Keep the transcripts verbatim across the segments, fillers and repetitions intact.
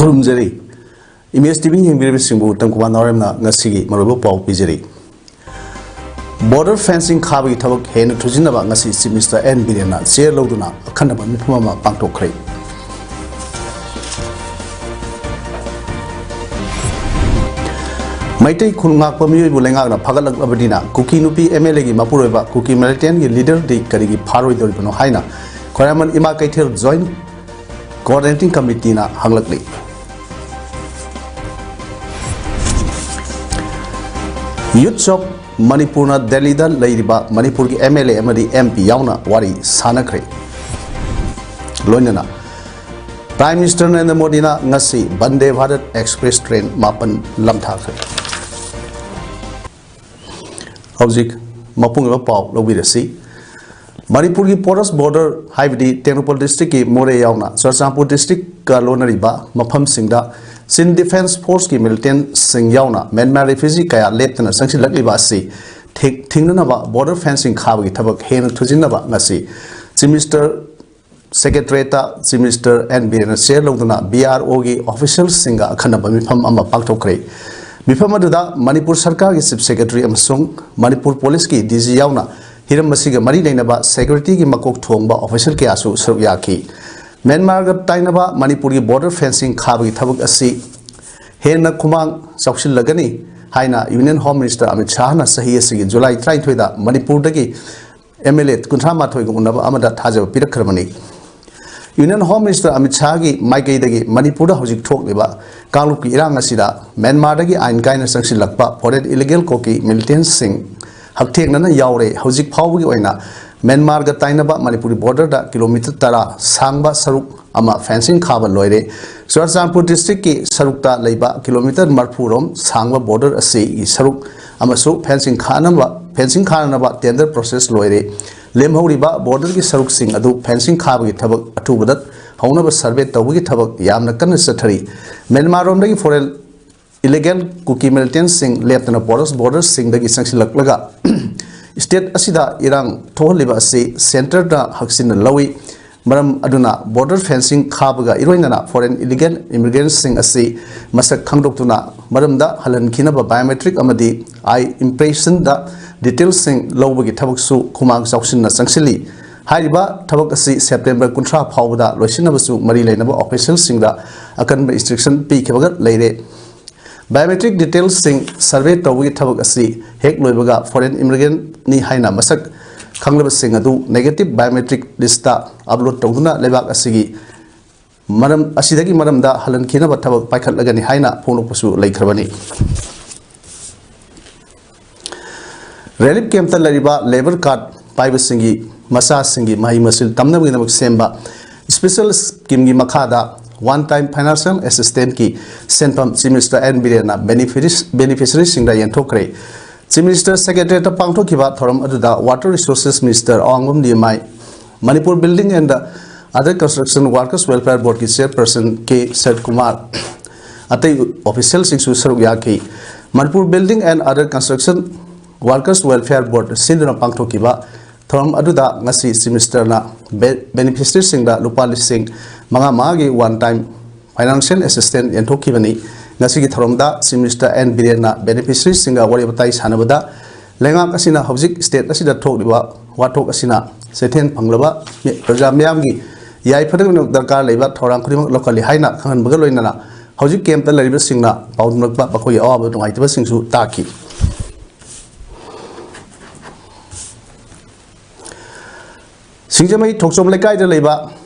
ꯈꯨꯔꯨꯝꯖꯔꯤ꯫ Image T V ꯌꯦꯡꯕꯤꯔꯤꯕꯁꯤꯡꯕꯨ ꯇꯝꯀꯨꯃꯥꯔ ꯅꯥꯎꯔꯦꯝꯅ ꯉꯁꯤꯒꯤ ꯃꯔꯨꯑꯣꯏꯕ ꯄꯥꯎ ꯄꯤꯖꯔꯤ꯫ ꯕꯣꯔꯗꯔ ꯐꯦꯟꯁꯤꯡ ꯈꯥꯕꯒꯤ ꯊꯕꯛ ꯍꯦꯟꯅ ꯊꯨꯖꯤꯟꯅꯕ ꯉꯁꯤ ꯆꯤꯐ ꯃꯤꯅꯤꯁꯇꯔ ꯑꯦꯟ ꯕꯤꯔꯦꯟꯅ ꯆꯦꯌꯔ ꯂꯧꯗꯨꯅ ꯑꯈꯟꯅꯕ ꯃꯤꯐꯝ ꯑꯃ ꯄꯥꯡꯊꯣꯛꯈ꯭ꯔꯦ꯫ ꯃꯩꯇꯩ ꯈꯨꯜ ꯉꯥꯛꯄ ꯃꯤꯑꯣꯏꯕꯨ ꯂꯩꯉꯥꯛꯅ ꯐꯒꯠꯂꯛꯂꯕꯅꯤꯅ ꯀꯨꯀꯤ ꯅꯨꯄꯤ ꯑꯦꯝ ꯑꯦꯜ ꯑꯦꯒꯤ ꯃꯄꯨꯔꯣꯏꯕ ꯀꯨꯀꯤ ꯃꯤꯂꯤꯇꯦꯟꯒꯤ ꯂꯤꯗꯔꯗꯤ ꯀꯔꯤꯒꯤ ꯐꯥꯔꯣꯏꯗꯧꯔꯤꯕꯅꯣ ꯍꯥꯏꯅ ꯈ꯭ꯋꯥꯏꯔꯝꯕꯟ ꯏꯃꯥ ꯀꯩꯊꯦꯜ ꯖꯣꯏꯟꯠ ꯀꯣꯑꯣꯔꯗꯤꯅꯦꯇꯤꯡ ꯀꯃꯤꯇꯤꯅ ꯍꯪꯂꯛꯂꯤ꯫ ꯌꯨꯠꯁ ꯑꯣꯐ ꯃꯅꯤꯄꯨꯔꯅ ꯗꯦꯜꯂꯤꯗ ꯂꯩꯔꯤꯕ ꯃꯅꯤꯄꯨꯔꯒꯤ ꯑꯦꯝ ꯑꯦꯜ ꯑꯦ ꯑꯃꯗꯤ ꯑꯦꯝ ꯄꯤ ꯌꯥꯎꯅ ꯋꯥꯔꯤ ꯁꯥꯟꯅꯈ꯭ꯔꯦ꯫ ꯂꯣꯏꯅꯅ ꯄ꯭ꯔꯥꯏꯝ ꯃꯤꯅꯤꯁꯇꯔ ꯅꯔꯦꯟꯗ꯭ꯔ ꯃꯣꯗꯤꯅ ꯉꯁꯤ ꯕꯟꯗꯦ ꯚꯥꯔꯠ ꯑꯦꯛꯁꯄ꯭ꯔꯦꯁ ꯇ꯭ꯔꯦꯟ ꯃꯥꯄꯟ ꯂꯝꯊꯥꯈ꯭ꯔꯦ꯫ ꯍꯧꯖꯤꯛ ꯃꯄꯨꯡ ꯑꯣꯏꯕ ꯄꯥꯎ ꯂꯧꯕꯤꯔꯁꯤ꯫ ꯃꯅꯤꯄꯨꯔꯒꯤ ꯄꯣꯔꯁ ꯕꯣꯔꯗꯔ, ꯍꯥꯏꯕꯗꯤ ꯇꯦꯡꯅꯧꯄꯜ ꯗꯤꯁꯇ꯭ꯔꯤꯛꯀꯤ ꯃꯣꯔꯦ ꯌꯥꯎꯅ ꯆꯨꯔꯆꯥꯟꯄꯨꯔ ꯗꯤꯁꯇ꯭ꯔꯤꯛꯀ ꯂꯣꯟꯅꯔꯤꯕ ꯃꯐꯝꯁꯤꯡꯗ ꯆꯤꯟ ꯗꯤꯐꯦꯟꯁ ꯐꯣꯔꯁꯀꯤ ꯃꯤꯂꯤꯇꯦꯟꯁꯤꯡ ꯌꯥꯎꯅ ꯃ꯭ꯌꯥꯟꯃꯥꯔ ꯔꯤꯐ꯭ꯌꯨꯖꯤ ꯀꯌꯥ ꯂꯦꯞꯇꯅ ꯆꯪꯁꯤꯜꯂꯛꯂꯤꯕ ꯑꯁꯤ ꯊꯤꯡ-, ꯊꯤꯡꯅꯅꯕ ꯕꯣꯔꯗꯔ ꯐꯦꯟꯁꯤꯡ ꯈꯥꯕꯒꯤ ꯊꯕꯛ ꯍꯦꯟꯅ ꯊꯨꯖꯤꯟꯅꯕ ꯉꯁꯤ ꯆꯤꯐ ꯃꯤꯅꯤꯁꯇꯔ ꯁꯦꯀ꯭ꯔꯦꯇꯔꯤꯌꯦꯠꯇ ꯆꯤꯐ ꯃꯤꯅꯤꯁꯇꯔ ꯑꯦꯟ ꯕꯤꯔꯦꯟꯅ ꯆꯦꯌꯔ ꯂꯧꯗꯨꯅ ꯕꯤ ꯑꯥꯔ ꯑꯣꯒꯤ ꯑꯣꯐꯤꯁꯤꯌꯦꯜꯁꯤꯡꯒ ꯑꯈꯟꯅꯕ ꯃꯤꯐꯝ ꯑꯃ ꯄꯥꯡꯊꯣꯛꯈ꯭ꯔꯦ꯫ ꯃꯤꯐꯝ ꯑꯗꯨꯗ ꯃꯅꯤꯄꯨꯔ ꯁꯔꯀꯥꯔꯒꯤ ꯆꯤꯐ ꯁꯦꯀ꯭ꯔꯦꯇꯔꯤ ꯑꯃꯁꯨꯡ ꯃꯅꯤꯄꯨꯔ ꯄꯨꯂꯤꯁꯀꯤ ꯗꯤ ꯖꯤ ꯌꯥꯎꯅ ꯍꯤꯔꯝ ꯑꯁꯤꯒ ꯃꯔꯤ ꯂꯩꯅꯕ ꯁꯦꯀ꯭ꯌꯨꯔꯤꯇꯤꯒꯤ ꯃꯀꯣꯛ ꯊꯣꯡꯕ ꯑꯣꯐꯤꯁꯤꯌꯦꯜ ꯀꯌꯥꯁꯨ ꯁꯔꯨꯛ ꯌꯥꯈꯤ꯫ ꯃ꯭ꯌꯥꯟꯃꯥꯔꯒ ꯇꯥꯏꯅꯕ ꯃꯅꯤꯄꯨꯔꯒꯤ ꯕꯣꯔꯗꯔ ꯐꯦꯟꯁꯤꯡ ꯈꯥꯕꯒꯤ ꯊꯕꯛ ꯑꯁꯤ ꯍꯦꯟꯅ ꯈꯨꯃꯥꯡ ꯆꯥꯎꯁꯤꯜꯂꯒꯅꯤ ꯍꯥꯏꯅ ꯌꯨꯅꯤꯌꯟ ꯍꯣꯝ ꯃꯤꯅꯤꯁꯇꯔ ꯑꯃꯤꯠ ꯁꯥꯍꯅ ꯆꯍꯤ ꯑꯁꯤꯒꯤ ꯖꯨꯂꯥꯏ ꯇꯔꯥꯅꯤꯊꯣꯏꯗ ꯃꯅꯤꯄꯨꯔꯗꯒꯤ ꯑꯦꯝ ꯑꯦꯜ ꯑꯦ ꯀꯨꯟꯊ꯭ꯔꯥ ꯃꯥꯊꯣꯏꯒ ꯎꯅꯕ ꯑꯃꯗ ꯊꯥꯖꯕ ꯄꯤꯔꯛꯈ꯭ꯔꯕꯅꯤ꯫ ꯌꯨꯅꯤꯌꯟ ꯍꯣꯝ ꯃꯤꯅꯤꯁꯇꯔ ꯑꯃꯤꯠ ꯁꯥꯍꯒꯤ ꯃꯥꯏꯀꯩꯗꯒꯤ ꯃꯅꯤꯄꯨꯔꯗ ꯍꯧꯖꯤꯛ ꯊꯣꯛꯂꯤꯕ ꯀꯥꯡꯂꯨꯞꯀꯤ ꯏꯔꯥꯡ ꯑꯁꯤꯗ ꯃ꯭ꯌꯥꯟꯃꯥꯔꯗꯒꯤ ꯑꯥꯏꯟ ꯀꯥꯏꯅ ꯆꯪꯁꯤꯜꯂꯛꯄ ꯐꯣꯔꯦꯟ ꯏꯂꯤꯒꯦꯜ ꯀꯨꯀꯤ ꯃꯤꯂꯤꯇꯦꯟꯁꯤꯡ ꯍꯛꯊꯦꯡꯅꯅ ꯌꯥꯎꯔꯦ꯫ ꯍꯧꯖꯤꯛ ꯐꯥꯎꯕꯒꯤ ꯑꯣꯏꯅ ꯃ꯭ꯌꯥꯟꯃꯥꯔꯒ ꯇꯥꯏꯅꯕ ꯃꯅꯤꯄꯨꯔꯒꯤ ꯕꯣꯔꯗꯔꯗ ꯀꯤꯂꯣꯃꯤꯇꯔ ꯇꯔꯥ ꯁꯥꯡꯕ ꯁꯔꯨꯛ ꯑꯃ ꯐꯦꯟꯁꯤꯡ ꯈꯥꯕ ꯂꯣꯏꯔꯦ꯫ ꯆꯨꯔꯥꯆꯥꯟꯄꯨꯔ ꯗꯤꯁꯇ꯭ꯔꯤꯛꯀꯤ ꯁꯔꯨꯛꯇ ꯂꯩꯕ ꯀꯤꯂꯣꯃꯤꯇꯔ ꯃꯔꯤꯐꯨ ꯔꯣꯝ ꯁꯥꯡꯕ ꯕꯣꯔꯗꯔ ꯑꯁꯤꯒꯤ ꯁꯔꯨꯛ ꯑꯃꯁꯨ ꯐꯦꯟꯁꯤꯡ ꯈꯥꯅꯕ, ꯐꯦꯟꯁꯤꯡ ꯈꯥꯅꯅꯕ ꯇꯦꯟꯗꯔ ꯄ꯭ꯔꯣꯁꯦꯁ ꯂꯣꯏꯔꯦ꯫ ꯂꯦꯝꯍꯧꯔꯤꯕ ꯕꯣꯔꯗꯔꯒꯤ ꯁꯔꯨꯛꯁꯤꯡ ꯑꯗꯨ ꯐꯦꯟꯁꯤꯡ ꯈꯥꯕꯒꯤ ꯊꯕꯛ ꯑꯊꯨꯕꯗ ꯍꯧꯅꯕ ꯁꯔꯚꯦ ꯇꯧꯕꯒꯤ ꯊꯕꯛ ꯌꯥꯝꯅ ꯀꯟꯅ ꯆꯠꯊꯔꯤ꯫ ꯃ꯭ꯌꯥꯟꯃꯥꯔꯔꯣꯝꯗꯒꯤ ꯐꯣꯔꯦꯟ ꯏꯂꯤꯒꯦꯜ ꯀꯨꯀꯤ ꯃꯤꯂꯤꯇꯦꯟꯁꯤꯡ ꯂꯦꯞꯇꯅ ꯄꯣꯔꯁ ꯕꯣꯔꯗꯔꯁꯤꯡꯗꯒꯤ ꯆꯪꯁꯤꯜꯂꯛꯂꯒ ꯁ꯭ꯇꯦꯠ ꯑꯁꯤꯗ ꯏꯔꯥꯡ ꯊꯣꯛꯍꯜꯂꯤꯕ ꯑꯁꯤ ꯁꯦꯟꯇꯔꯗ ꯍꯛꯆꯤꯟꯅ ꯂꯧꯏ꯫ ꯃꯔꯝ ꯑꯗꯨꯅ ꯕꯣꯔꯗꯔ ꯐꯦꯟꯁꯤꯡ ꯈꯥꯕꯒ ꯏꯔꯣꯏꯅꯅ ꯐꯣꯔꯦꯟ ꯏꯂꯤꯒꯦꯜ ꯏꯃꯤꯒ꯭ꯔꯦꯟꯠꯁꯤꯡ ꯑꯁꯤ ꯃꯁꯛ ꯈꯪꯗꯣꯛꯇꯨꯅ ꯃꯔꯝꯗ ꯍꯜꯍꯟꯈꯤꯅꯕ ꯕꯥꯏꯑꯣꯃꯦꯇ꯭ꯔꯤꯛ ꯑꯃꯗꯤ ꯑꯥꯏ ꯏꯝꯄ꯭ꯔꯦꯁꯟꯗ ꯗꯤꯇꯦꯜꯁꯤꯡ ꯂꯧꯕꯒꯤ ꯊꯕꯛꯁꯨ ꯈꯨꯃꯥꯡ ꯆꯥꯎꯁꯤꯟꯅ ꯆꯪꯁꯤꯜꯂꯤ꯫ ꯍꯥꯏꯔꯤꯕ ꯊꯕꯛ ꯑꯁꯤ ꯁꯦꯞꯇꯦꯝꯕꯔ ꯀꯨꯟꯊ꯭ꯔꯥ ꯐꯥꯎꯕꯗ ꯂꯣꯏꯁꯤꯟꯅꯕꯁꯨ ꯃꯔꯤ ꯂꯩꯅꯕ ꯑꯣꯐꯤꯁꯤꯌꯦꯜꯁꯤꯡꯗ ꯑꯀꯟꯕ ꯏꯟꯁꯇ꯭ꯔꯛꯁꯟ ꯄꯤꯈꯤꯕꯒ ꯂꯩꯔꯦ꯫ ꯕꯥꯏꯑꯣꯃꯦꯇ꯭ꯔꯤꯛ ꯗꯤꯇꯦꯜꯁꯤꯡ ꯁꯔꯚꯦ ꯇꯧꯕꯒꯤ ꯊꯕꯛ ꯑꯁꯤ ꯍꯦꯛ ꯂꯣꯏꯕꯒ ꯐꯣꯔꯦꯟ ꯏꯃꯤꯒ꯭ꯔꯦꯟꯠꯅꯤ ꯍꯥꯏꯅ ꯃꯁꯛ ꯈꯪꯂꯕꯁꯤꯡ ꯑꯗꯨ ꯅꯦꯒꯦꯇꯤꯚ ꯕꯥꯏꯑꯣꯃꯦꯇ꯭ꯔꯤꯛ ꯂꯤꯁꯇ ꯑꯞꯂꯣꯗ ꯇꯧꯗꯨꯅ ꯂꯩꯕꯥꯛ ꯑꯁꯤꯒꯤ ꯃꯔꯝ ꯑꯁꯤꯗꯒꯤ ꯃꯔꯝꯗ ꯍꯜꯍꯟꯈꯤꯅꯕ ꯊꯕꯛ ꯄꯥꯏꯈꯠꯂꯒꯅꯤ ꯍꯥꯏꯅ ꯐꯣꯡꯗꯣꯛꯄꯁꯨ ꯂꯩꯈ꯭ꯔꯕꯅꯤ꯫ ꯔꯤꯂꯤꯐ ꯀꯦꯝꯞꯇ ꯂꯩꯔꯤꯕ ꯂꯦꯕꯔ ꯀꯥꯔꯗ ꯄꯥꯏꯕꯁꯤꯡꯒꯤ ꯃꯆꯥꯁꯤꯡꯒꯤ ꯃꯍꯩ ꯃꯁꯤꯡ ꯇꯝꯅꯕꯒꯤꯗꯃꯛ ꯁꯦꯝꯕ ꯁ꯭ꯄꯦꯁꯦꯜ ꯁ꯭ꯀꯤꯝꯒꯤ ꯃꯈꯥꯗ ꯋꯥꯟ ꯇꯥꯏꯝ ꯐꯥꯏꯅꯥꯟꯁꯤꯌꯦꯜ ꯑꯦꯁꯤꯁꯇꯦꯟꯁꯀꯤ ꯁꯦꯟꯐꯝ ꯆꯤꯐ ꯃꯤꯅꯤꯁꯇꯔ ꯑꯦꯟ ꯕꯤꯔꯦꯟꯅ ꯕꯦꯅꯤꯐꯤꯁ-, ꯕꯦꯅꯤꯐꯤꯁꯔꯤꯁꯤꯡꯗ ꯌꯦꯟꯊꯣꯛꯈ꯭ꯔꯦ꯫ ꯆꯤꯐ ꯃꯤꯅꯤꯁꯇꯔ ꯁꯦꯀ꯭ꯔꯦꯇꯔꯤꯌꯦꯠꯇ ꯄꯥꯡꯊꯣꯛꯈꯤꯕ ꯊꯧꯔꯝ ꯑꯗꯨꯗ water resources minister Awangbam Limai, Manipur building and other construction workers welfare ꯕꯣꯔꯗꯀꯤ ꯆꯤꯌꯔꯄꯔꯁꯟ ꯀꯦ ꯁꯔꯠꯀꯨꯃꯥꯔ, ꯑꯇꯩ ꯑꯣꯐꯤꯁꯤꯌꯦꯜꯁꯤꯡꯁꯨ ꯁꯔꯨꯛ ꯌꯥꯈꯤ꯫ Manipur building and other construction workers welfare board ꯁꯤꯟꯗꯨꯅ ꯄꯥꯡꯊꯣꯛꯈꯤꯕ ꯊꯧꯔꯝ ꯑꯗꯨꯗ ꯉꯁꯤ ꯆꯤꯐ ꯃꯤꯅꯤꯁꯇꯔꯅ ꯕꯦ-, ꯕꯦꯅꯤꯐꯤꯁꯔꯤꯁꯤꯡꯗ ꯂꯨꯄꯥ ꯂꯤꯁꯤꯡ ꯃꯉꯥ ꯃꯉꯥꯒꯤ ꯋꯥꯟ ꯇꯥꯏꯝ ꯐꯥꯏꯅꯥꯟꯁꯤꯌꯦꯜ ꯑꯦꯁꯤꯁꯇꯦꯟꯁ ꯌꯦꯟꯊꯣꯛꯈꯤꯕꯅꯤ꯫ ꯉꯁꯤꯒꯤ ꯊꯧꯔꯝꯗ ꯆꯤꯐ ꯃꯤꯅꯤꯁꯇꯔ ꯑꯦꯟ ꯕꯤꯔꯦꯟꯅ ꯕꯦꯅꯤꯐꯤꯁꯔꯤꯁꯤꯡꯒ ꯋꯥꯔꯤ ꯋꯥꯇꯥꯏ ꯁꯥꯟꯅꯕꯗ ꯂꯩꯉꯥꯛ ꯑꯁꯤꯅ ꯍꯧꯖꯤꯛ ꯁ꯭ꯇꯦꯠ ꯑꯁꯤꯗ ꯊꯣꯛꯂꯤꯕ ꯋꯥꯊꯣꯛ ꯑꯁꯤꯅ ꯆꯩꯊꯦꯡ ꯐꯪꯂꯕ ꯃꯤ-, ꯄ꯭ꯔꯖꯥ ꯃꯤꯌꯥꯝꯒꯤ ꯌꯥꯏꯐꯅꯕꯒꯤꯗꯃꯛ ꯗꯔꯀꯥꯔ ꯂꯩꯕ ꯊꯧꯔꯥꯡ ꯈꯨꯗꯤꯡꯃꯛ ꯂꯧꯈꯠꯂꯤ ꯍꯥꯏꯅ ꯈꯪꯍꯟꯕꯒ ꯂꯣꯏꯅꯅ ꯍꯧꯖꯤꯛ ꯀꯦꯝꯞꯇ ꯂꯩꯔꯤꯕꯁꯤꯡꯅ ꯄꯥꯎꯗꯝꯂꯛꯄ ꯃꯈꯣꯏꯒꯤ ꯑꯋꯥꯕ ꯅꯨꯡꯉꯥꯏꯇꯕꯁꯤꯡꯁꯨ ꯇꯥꯈꯤ꯫ ꯁꯤꯡꯖꯃꯩ ꯊꯣꯛꯆꯣꯝ ꯂꯩꯀꯥꯏꯗ ꯂꯩꯕ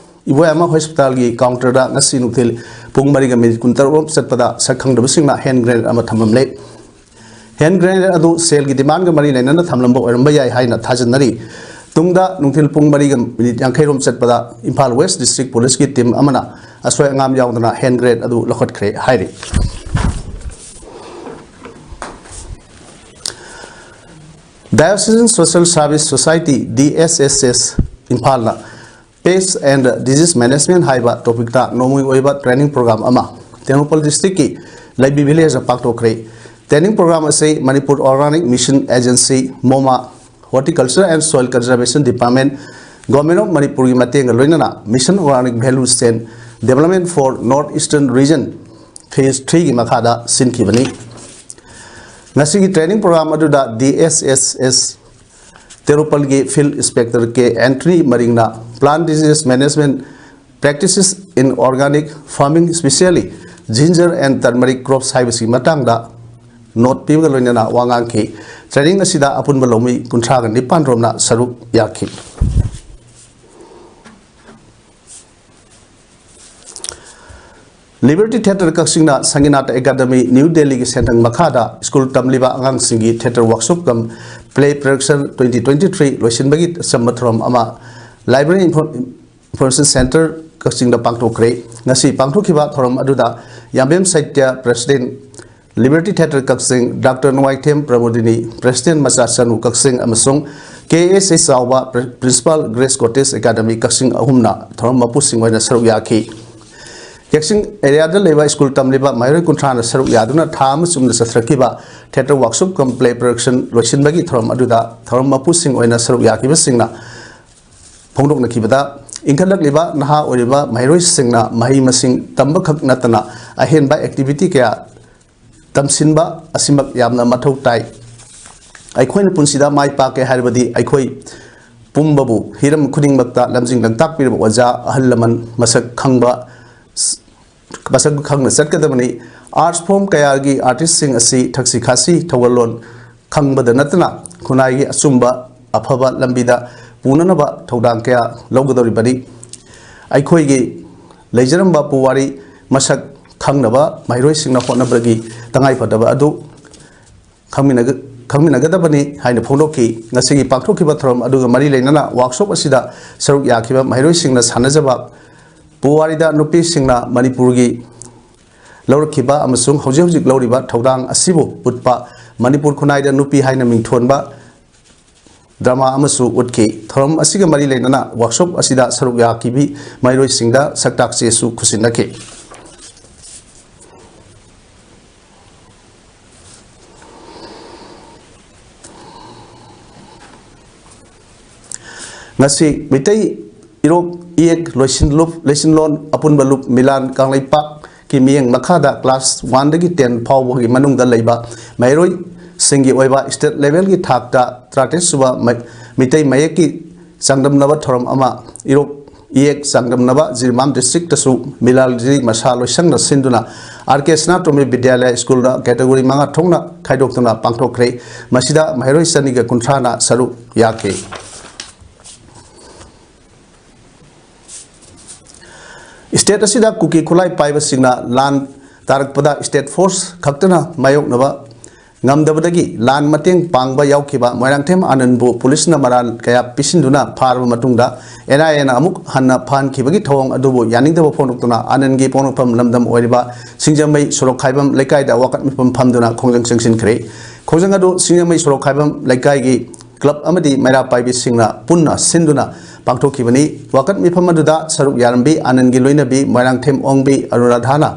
ꯏꯕꯣꯌꯥꯏꯃ ꯍꯣꯁꯄꯤꯇꯥꯜꯒꯤ ꯀꯥꯎꯟꯇꯔꯗ ꯉꯁꯤ ꯅꯨꯡꯊꯤꯜ ꯄꯨꯡ ꯃꯔꯤꯒ ꯃꯤꯅꯤꯠ ꯀꯨꯟꯇꯔꯨꯛ ꯆꯠꯄꯗ ꯁꯛꯈꯪꯗꯕꯁꯤꯡꯅ ꯍꯦꯟ ꯒ꯭ꯔꯦꯅꯦꯗ ꯑꯃ ꯊꯝꯂꯝꯂꯦ꯫ ꯍꯦꯟ ꯒ꯭ꯔꯦꯅꯦꯗ ꯑꯗꯨ ꯁꯦꯜꯒꯤ ꯗꯤꯃꯥꯟꯒ ꯃꯔꯤ ꯂꯩꯅꯅ ꯊꯝꯂꯝꯕ ꯑꯣꯏꯔꯝꯕ ꯌꯥꯏ ꯍꯥꯏꯅ ꯊꯥꯖꯅꯔꯤ꯫ ꯇꯨꯡꯗ ꯅꯨꯡꯊꯤꯜ ꯄꯨꯡ ꯃꯔꯤꯒ ꯃꯤꯅꯤꯠ ꯌꯥꯡꯈꯩ ꯔꯣꯝ ꯆꯠꯄꯗ ꯏꯝꯐꯥꯜ ꯋꯦꯁ ꯗꯤꯁꯇ꯭ꯔꯤꯛ ꯄꯨꯂꯤꯁꯀꯤ ꯇꯤꯝ ꯑꯃꯅ ꯑꯁꯣꯏ ꯑꯉꯥꯝ ꯌꯥꯎꯗꯅ ꯍꯦꯟ ꯒ꯭ꯔꯦꯅꯦꯗ ꯑꯗꯨ ꯂꯧꯈꯠꯈ꯭ꯔꯦ ꯍꯥꯏꯔꯤ꯫ Diocesan Social Service Society, D S S S, ꯏꯝꯐꯥꯜꯅ Pest and Disease Management ꯍꯥꯏꯕ ꯇꯣꯄꯤꯛꯇ ꯅꯣꯡꯃꯒꯤ ꯑꯣꯏꯕ ꯇ꯭ꯔꯦꯅꯤꯡ ꯄ꯭ꯔꯣꯒ꯭ꯔꯥꯝ ꯑꯃ ꯇꯦꯡꯅꯧꯄꯜ ꯗꯤꯁꯇ꯭ꯔꯤꯛꯀꯤ ꯂꯩꯕꯤ ꯚꯤꯂꯦꯖꯇ ꯄꯥꯡꯊꯣꯛꯈ꯭ꯔꯦ꯫ ꯇ꯭ꯔꯦꯅꯤꯡ ꯄ꯭ꯔꯣꯒ꯭ꯔꯥꯝ ꯑꯁꯤ Manipur organic mission agency, MOMA, Horticulture and Soil Conservation Department, Government of ꯃꯅꯤꯄꯨꯔꯒꯤ ꯃꯇꯦꯡꯒ ꯂꯣꯏꯅꯅ Mission Organic Value Chain Development for North Eastern Region Phase three ꯒꯤ ꯃꯈꯥꯗ ꯁꯤꯟꯈꯤꯕꯅꯤ꯫ ꯉꯁꯤꯒꯤ ꯇ꯭ꯔꯦꯅꯤꯡ ꯄ꯭ꯔꯣꯒ꯭ꯔꯥꯝ ꯑꯗꯨꯗ D S S S ꯇꯦꯡꯅꯧꯄꯜꯒꯤ Field Inspector K Anthony ꯃꯔꯤꯡꯅ Plant Disease Management Practices in Organic Farming, Specially Ginger and Turmeric Crops ꯍꯥꯏꯕꯁꯤꯒꯤ ꯃꯇꯥꯡꯗ note ꯄꯤꯕꯒ ꯂꯣꯏꯅꯅ ꯋꯥ ꯉꯥꯡꯈꯤ꯫ Training ꯑꯁꯤꯗ ꯑꯄꯨꯟꯕ ꯂꯧꯃꯤ ꯀꯨꯟꯊ꯭ꯔꯥꯒ ꯅꯤꯄꯥꯟ ꯔꯣꯝꯅ ꯁꯔꯨꯛ ꯌꯥꯈꯤ꯫ ꯂꯤꯕꯔꯇꯤ ꯊꯤꯌꯦꯇꯔ ꯀꯛꯆꯤꯡꯅ ꯁꯪꯒꯤꯅꯥꯇ ꯑꯦꯀꯥꯗꯃꯤ ꯅ꯭ꯌꯨ ꯗꯦꯜꯂꯤꯒꯤ ꯁꯦꯟꯊꯪ ꯃꯈꯥꯗ ꯁ꯭ꯀꯨꯜ ꯇꯝꯂꯤꯕ ꯑꯉꯥꯡꯁꯤꯡꯒꯤ theatre workshop cum play production twenty twenty three ꯂꯣꯏꯁꯤꯟꯕꯒꯤ ꯑꯆꯝꯕ ꯊꯧꯔꯝ ꯑꯃ ꯂꯥꯏꯕ꯭ꯔꯦꯔꯤ ꯏꯟꯐꯣ-, ꯏꯟꯐꯣꯔꯃꯦꯁꯟ ꯁꯦꯟꯇꯔ ꯀꯛꯆꯤꯡꯗ ꯄꯥꯡꯊꯣꯛꯈ꯭ꯔꯦ꯫ ꯉꯁꯤ ꯄꯥꯡꯊꯣꯛꯈꯤꯕ ꯊꯧꯔꯝ ꯑꯗꯨꯗ ꯌꯥꯝꯕꯦꯝ ꯁꯥꯍꯤꯇ꯭ꯌ ꯄ꯭ꯔꯦꯁꯤꯗꯦꯟ, ꯂꯤꯕꯔꯇꯤ ꯊꯤꯌꯦꯇꯔ ꯀꯛꯆꯤꯡ ꯗꯥꯛꯇꯔ ꯅꯣꯡꯃꯥꯏꯊꯦꯝ ꯄ꯭ꯔꯃꯣꯗꯤꯅꯤ, ꯄ꯭ꯔꯦꯁꯤꯗꯦꯟ ꯃꯆꯥ ꯆꯅꯨ ꯀꯛꯆꯤꯡ ꯑꯃꯁꯨꯡ K S A ꯆꯥꯎꯕ ꯄ꯭ꯔꯤ-, ꯄ꯭ꯔꯤꯟꯁꯤꯄꯥꯜ ꯒ꯭ꯔꯦꯁ ꯀꯣꯇꯦꯖ ꯑꯦꯀꯥꯗꯃꯤ ꯀꯛꯆꯤꯡ ꯑꯍꯨꯝꯅ ꯊꯧꯔꯝ ꯃꯄꯨꯁꯤꯡ ꯑꯣꯏꯅ ꯁꯔꯨꯛ ꯌꯥꯈꯤ꯫ ꯀꯛꯆꯤꯡ ꯑꯦꯔꯤꯌꯥꯗ ꯂꯩꯕ ꯁ꯭ꯀꯨꯜ ꯇꯝꯂꯤꯕ ꯃꯍꯩꯔꯣꯏ ꯀꯨꯟꯊ꯭ꯔꯥꯅ ꯁꯔꯨꯛ ꯌꯥꯗꯨꯅ ꯊꯥ ꯑꯃ ꯆꯨꯞꯅ ꯆꯠꯊꯔꯛꯈꯤꯕ theatre workshop cum play production ꯂꯣꯏꯁꯤꯟꯕꯒꯤ ꯊꯧꯔꯝ ꯑꯗꯨꯗ ꯊꯧꯔꯝ ꯃꯄꯨꯁꯤꯡ ꯑꯣꯏꯅ ꯁꯔꯨꯛ ꯌꯥꯈꯤꯕꯁꯤꯡꯅ ꯐꯣꯡꯗꯣꯛꯅꯈꯤꯕꯗ, ꯏꯟꯈꯠꯂꯛꯂꯤꯕ ꯅꯍꯥ ꯑꯣꯏꯔꯤꯕ ꯃꯍꯩꯔꯣꯏꯁꯤꯡꯅ ꯃꯍꯩ ꯃꯁꯤꯡ ꯇꯝꯕꯈꯛ ꯅꯠꯇꯅ ꯑꯍꯦꯟꯕ ꯑꯦꯛꯇꯤꯚꯤꯇꯤ ꯀꯌꯥ ꯇꯝꯁꯤꯟꯕ ꯑꯁꯤꯃꯛ ꯌꯥꯝꯅ ꯃꯊꯧ ꯇꯥꯏ꯫ ꯑꯩꯈꯣꯏꯅ ꯄꯨꯟꯁꯤꯗ ꯃꯥꯏ ꯄꯥꯛꯀꯦ ꯍꯥꯏꯔꯕꯗꯤ ꯑꯩꯈꯣꯏ ꯄꯨꯝꯕꯕꯨ ꯍꯤꯔꯝ ꯈꯨꯗꯤꯡꯃꯛꯇ ꯂꯝꯖꯤꯡ ꯂꯝꯇꯥꯛꯄꯤꯔꯕ ꯑꯣꯖꯥ, ꯑꯍꯜ ꯂꯃꯟ, ꯃꯁꯛ ꯈꯪꯕ, ꯃꯁꯛ ꯈꯪꯅ ꯆꯠꯀꯗꯕꯅꯤ꯫ ꯑꯥꯔꯠ ꯐꯣꯔꯝ ꯀꯌꯥꯒꯤ ꯑꯥꯔꯇꯤꯁꯁꯤꯡ ꯑꯁꯤ ꯊꯛꯁꯤ ꯈꯥꯁꯤ ꯊꯧꯒꯜꯂꯣꯟ ꯈꯪꯕꯗ ꯅꯠꯇꯅ ꯈꯨꯟꯅꯥꯏꯒꯤ ꯑꯆꯨꯝꯕ ꯑꯐꯕ ꯂꯝꯕꯤꯗ ꯄꯨꯅꯅꯕ ꯊꯧꯗꯥꯡ ꯀꯌꯥ ꯂꯧꯒꯗꯧꯔꯤꯕꯅꯤ꯫ ꯑꯩꯈꯣꯏꯒꯤ ꯂꯩꯖꯔꯝꯕ ꯄꯨꯋꯥꯔꯤ ꯃꯁꯛ ꯈꯪꯅꯕ ꯃꯍꯩꯔꯣꯏꯁꯤꯡꯅ ꯍꯣꯠꯅꯕꯒꯤ ꯇꯉꯥꯏꯐꯗꯕ ꯑꯗꯨ ꯈꯪꯃꯤꯟꯅꯒ-, ꯈꯪꯃꯤꯟꯅꯒꯗꯕꯅꯤ ꯍꯥꯏꯅ ꯐꯣꯡꯗꯣꯛꯈꯤ꯫ ꯉꯁꯤꯒꯤ ꯄꯥꯡꯊꯣꯛꯈꯤꯕ ꯊꯧꯔꯝ ꯑꯗꯨꯒ ꯃꯔꯤ ꯂꯩꯅꯅ ꯋꯥꯔꯛꯁꯣꯞ ꯑꯁꯤꯗ ꯁꯔꯨꯛ ꯌꯥꯈꯤꯕ ꯃꯍꯩꯔꯣꯏꯁꯤꯡꯅ ꯁꯥꯟꯅꯖꯕ ꯄꯨꯋꯥꯔꯤꯗ ꯅꯨꯄꯤꯁꯤꯡꯅ ꯃꯅꯤꯄꯨꯔꯒꯤ ꯂꯧꯔꯛꯈꯤꯕ ꯑꯃꯁꯨꯡ ꯍꯧꯖꯤꯛ ꯍꯧꯖꯤꯛ ꯂꯧꯔꯤꯕ ꯊꯧꯗꯥꯡ ꯑꯁꯤꯕꯨ ꯎꯠꯄ ꯃꯅꯤꯄꯨꯔ ꯈꯨꯟꯅꯥꯏꯗ ꯅꯨꯄꯤ ꯍꯥꯏꯅ ꯃꯤꯡꯊꯣꯟꯕ ꯗ꯭ꯔꯃꯥ ꯑꯃꯁꯨ ꯎꯠꯈꯤ꯫ ꯊꯧꯔꯝ ꯑꯁꯤꯒ ꯃꯔꯤ ꯂꯩꯅꯅ ꯋꯥꯔꯛꯁꯣꯞ ꯑꯁꯤꯗ ꯁꯔꯨꯛ ꯌꯥꯈꯤꯕꯤ ꯃꯍꯩꯔꯣꯏꯁꯤꯡꯗ ꯁꯛꯇꯥꯛ ꯆꯦꯁꯨ ꯈꯨꯠꯁꯤꯟꯅꯈꯤ꯫ ꯉꯁꯤ ꯃꯩꯇꯩ ꯏꯔꯣꯛ ꯏꯌꯦꯛ ꯂꯣꯏꯁꯤꯟꯂꯨꯞ, ꯂꯣꯏꯁꯤꯟꯂꯣꯟ ꯑꯄꯨꯟꯕ ꯂꯨꯞ ꯃꯤꯂꯥꯟ ꯀꯪꯂꯩꯄꯥꯛꯀꯤ ꯃꯤꯠꯌꯦꯡ ꯃꯈꯥꯗ class one ꯗꯒꯤ ten ꯐꯥꯎꯕꯒꯤ ꯃꯅꯨꯡꯗ ꯂꯩꯕ ꯃꯍꯩꯔꯣꯏꯁꯤꯡꯒꯤ ꯑꯣꯏꯕ state level ꯒꯤ ꯊꯥꯛꯇ ꯇꯔꯥꯇꯔꯦꯠ ꯁꯨꯕ ꯃꯩ-, ꯃꯤꯇꯩ ꯃꯌꯦꯛꯀꯤ ꯆꯥꯡꯗꯝꯅꯕ ꯊꯧꯔꯝ ꯑꯃ ꯏꯔꯣꯛ ꯏꯌꯦꯛ ꯆꯥꯡꯗꯝꯅꯕ ꯖꯤꯔꯤꯕꯥꯝ district ꯇꯁꯨ ꯃꯤꯂꯥꯜ ꯖꯤꯔꯤ ꯃꯁꯥ ꯂꯣꯏꯁꯪꯅ ꯁꯤꯟꯗꯨꯅ ꯑꯥꯔ ꯀꯦ ꯁꯅꯥꯇꯣꯝꯕꯤ ꯕꯤꯗ꯭ꯌꯥꯂꯌ ꯁ꯭ꯀꯨꯜꯗ category ꯃꯉꯥ ꯊꯣꯛꯅ ꯈꯥꯏꯗꯣꯛꯇꯨꯅ ꯄꯥꯡꯊꯣꯛꯈ꯭ꯔꯦ꯫ ꯃꯁꯤꯗ ꯃꯍꯩꯔꯣꯏ ꯆꯅꯤꯒ ꯀꯨꯟꯊ꯭ꯔꯥꯅ ꯁꯔꯨꯛ ꯌꯥꯈꯤ꯫ State ꯑꯁꯤꯗ ꯀꯨꯀꯤ ꯈꯨꯠꯂꯥꯏ ꯄꯥꯏꯕꯁꯤꯡꯅ ꯂꯥꯟ ꯇꯥꯔꯛꯄꯗ state force ꯈꯛꯇꯅ ꯃꯥꯌꯣꯛꯅꯕ ꯉꯝꯗꯕꯗꯒꯤ ꯂꯥꯟ ꯃꯇꯦꯡ ꯄꯥꯡꯕ ꯌꯥꯎꯈꯤꯕ ꯃꯣꯏꯔꯥꯡꯊꯦꯝ ꯑꯥꯅꯟꯕꯨ ꯄꯨꯂꯤꯁꯅ ꯃꯔꯥꯜ ꯀꯌꯥ ꯄꯤꯁꯤꯟꯗꯨꯅ ꯐꯥꯔꯕ ꯃꯇꯨꯡꯗ N I A ꯅ ꯑꯃꯨꯛ ꯍꯟꯅ ꯐꯥꯍꯟꯈꯤꯕꯒꯤ ꯊꯧꯑꯣꯡ ꯑꯗꯨꯕꯨ ꯌꯥꯅꯤꯡꯗꯕ ꯐꯣꯡꯗꯣꯛꯇꯨꯅ ꯑꯥꯅꯟꯒꯤ ꯄꯣꯛꯅꯐꯝ ꯂꯝꯗꯝ ꯑꯣꯏꯔꯤꯕ ꯁꯤꯡꯖꯃꯩ ꯁꯣꯔꯣꯛ ꯈꯥꯏꯕꯝ ꯂꯩꯀꯥꯏꯗ ꯋꯥꯀꯠ ꯃꯤꯐꯝ ꯐꯝꯗꯨꯅ ꯈꯣꯡꯖꯪ ꯆꯪꯁꯤꯟꯈ꯭ꯔꯦ꯫ ꯈꯣꯡꯖꯪ ꯑꯗꯨ ꯁꯤꯡꯖꯃꯩ ꯁꯣꯔꯣꯛ ꯈꯥꯏꯕꯝ ꯂꯩꯀꯥꯏꯒꯤ club ꯑꯃꯗꯤ ꯃꯩꯔꯥ ꯄꯥꯏꯕꯤꯁꯤꯡꯅ ꯄꯨꯟꯅ ꯁꯤꯟꯗꯨꯅ ꯄꯥꯡꯊꯣꯛꯈꯤꯕꯅꯤ꯫ ꯋꯥꯀꯠ ꯃꯤꯐꯝ ꯑꯗꯨꯗ ꯁꯔꯨꯛ ꯌꯥꯔꯝꯕꯤ ꯑꯥꯅꯟꯒꯤ ꯂꯣꯏꯅꯕꯤ ꯃꯣꯏꯔꯥꯡꯊꯦꯝ ꯑꯣꯡꯕꯤ ꯑꯅꯨꯔꯥꯙꯥꯅ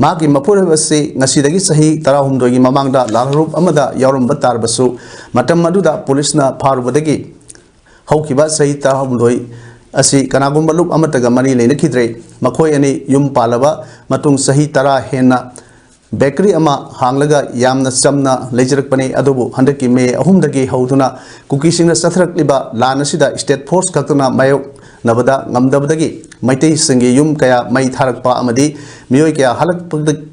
ꯃꯍꯥꯛꯀꯤ ꯃꯄꯨꯔꯣꯏꯕ ꯑꯁꯤ ꯉꯁꯤꯗꯒꯤ ꯆꯍꯤ ꯇꯔꯥꯍꯨꯝꯗꯣꯏꯒꯤ ꯃꯃꯥꯡꯗ ꯂꯥꯜꯍꯧꯂꯨꯞ ꯑꯃꯗ ꯌꯥꯎꯔꯝꯕ ꯇꯥꯔꯕꯁꯨ, ꯃꯇꯝ ꯑꯗꯨꯗ ꯄꯨꯂꯤꯁꯅ ꯐꯥꯔꯨꯕꯗꯒꯤ ꯍꯧꯈꯤꯕ ꯆꯍꯤ ꯇꯔꯥꯍꯨꯝꯗꯣꯏ ꯑꯁꯤ ꯀꯅꯥꯒꯨꯝꯕ ꯂꯨꯞ ꯑꯃꯠꯇꯒ ꯃꯔꯤ ꯂꯩꯅꯈꯤꯗ꯭ꯔꯦ꯫ ꯃꯈꯣꯏ ꯑꯅꯤ ꯌꯨꯝ ꯄꯥꯜꯂꯕ ꯃꯇꯨꯡ ꯆꯍꯤ ꯇꯔꯥ ꯍꯦꯟꯅ bakery ꯑꯃ ꯍꯥꯡꯂꯒ ꯌꯥꯝꯅ ꯆꯝꯅ ꯂꯩꯖꯔꯛꯄꯅꯤ꯫ ꯑꯗꯨꯕꯨ ꯍꯟꯗꯛꯀꯤ ꯃꯦ ꯑꯍꯨꯝꯗꯒꯤ ꯍꯧꯗꯨꯅ ꯀꯨꯀꯤꯁꯤꯡꯅ ꯆꯠꯊꯔꯛꯂꯤꯕ ꯂꯥꯟ ꯑꯁꯤꯗ state force ꯈꯛꯇꯅ ꯃꯥꯌꯣꯛꯅꯕꯗ ꯉꯝꯗꯕꯗꯒꯤ ꯃꯩꯇꯩꯁꯤꯡꯒꯤ ꯌꯨꯝ ꯀꯌꯥ ꯃꯩ ꯊꯥꯔꯛꯄ ꯑꯃꯗꯤ ꯃꯤꯑꯣꯏ ꯀꯌꯥ ꯍꯜꯂꯛꯄꯗ-,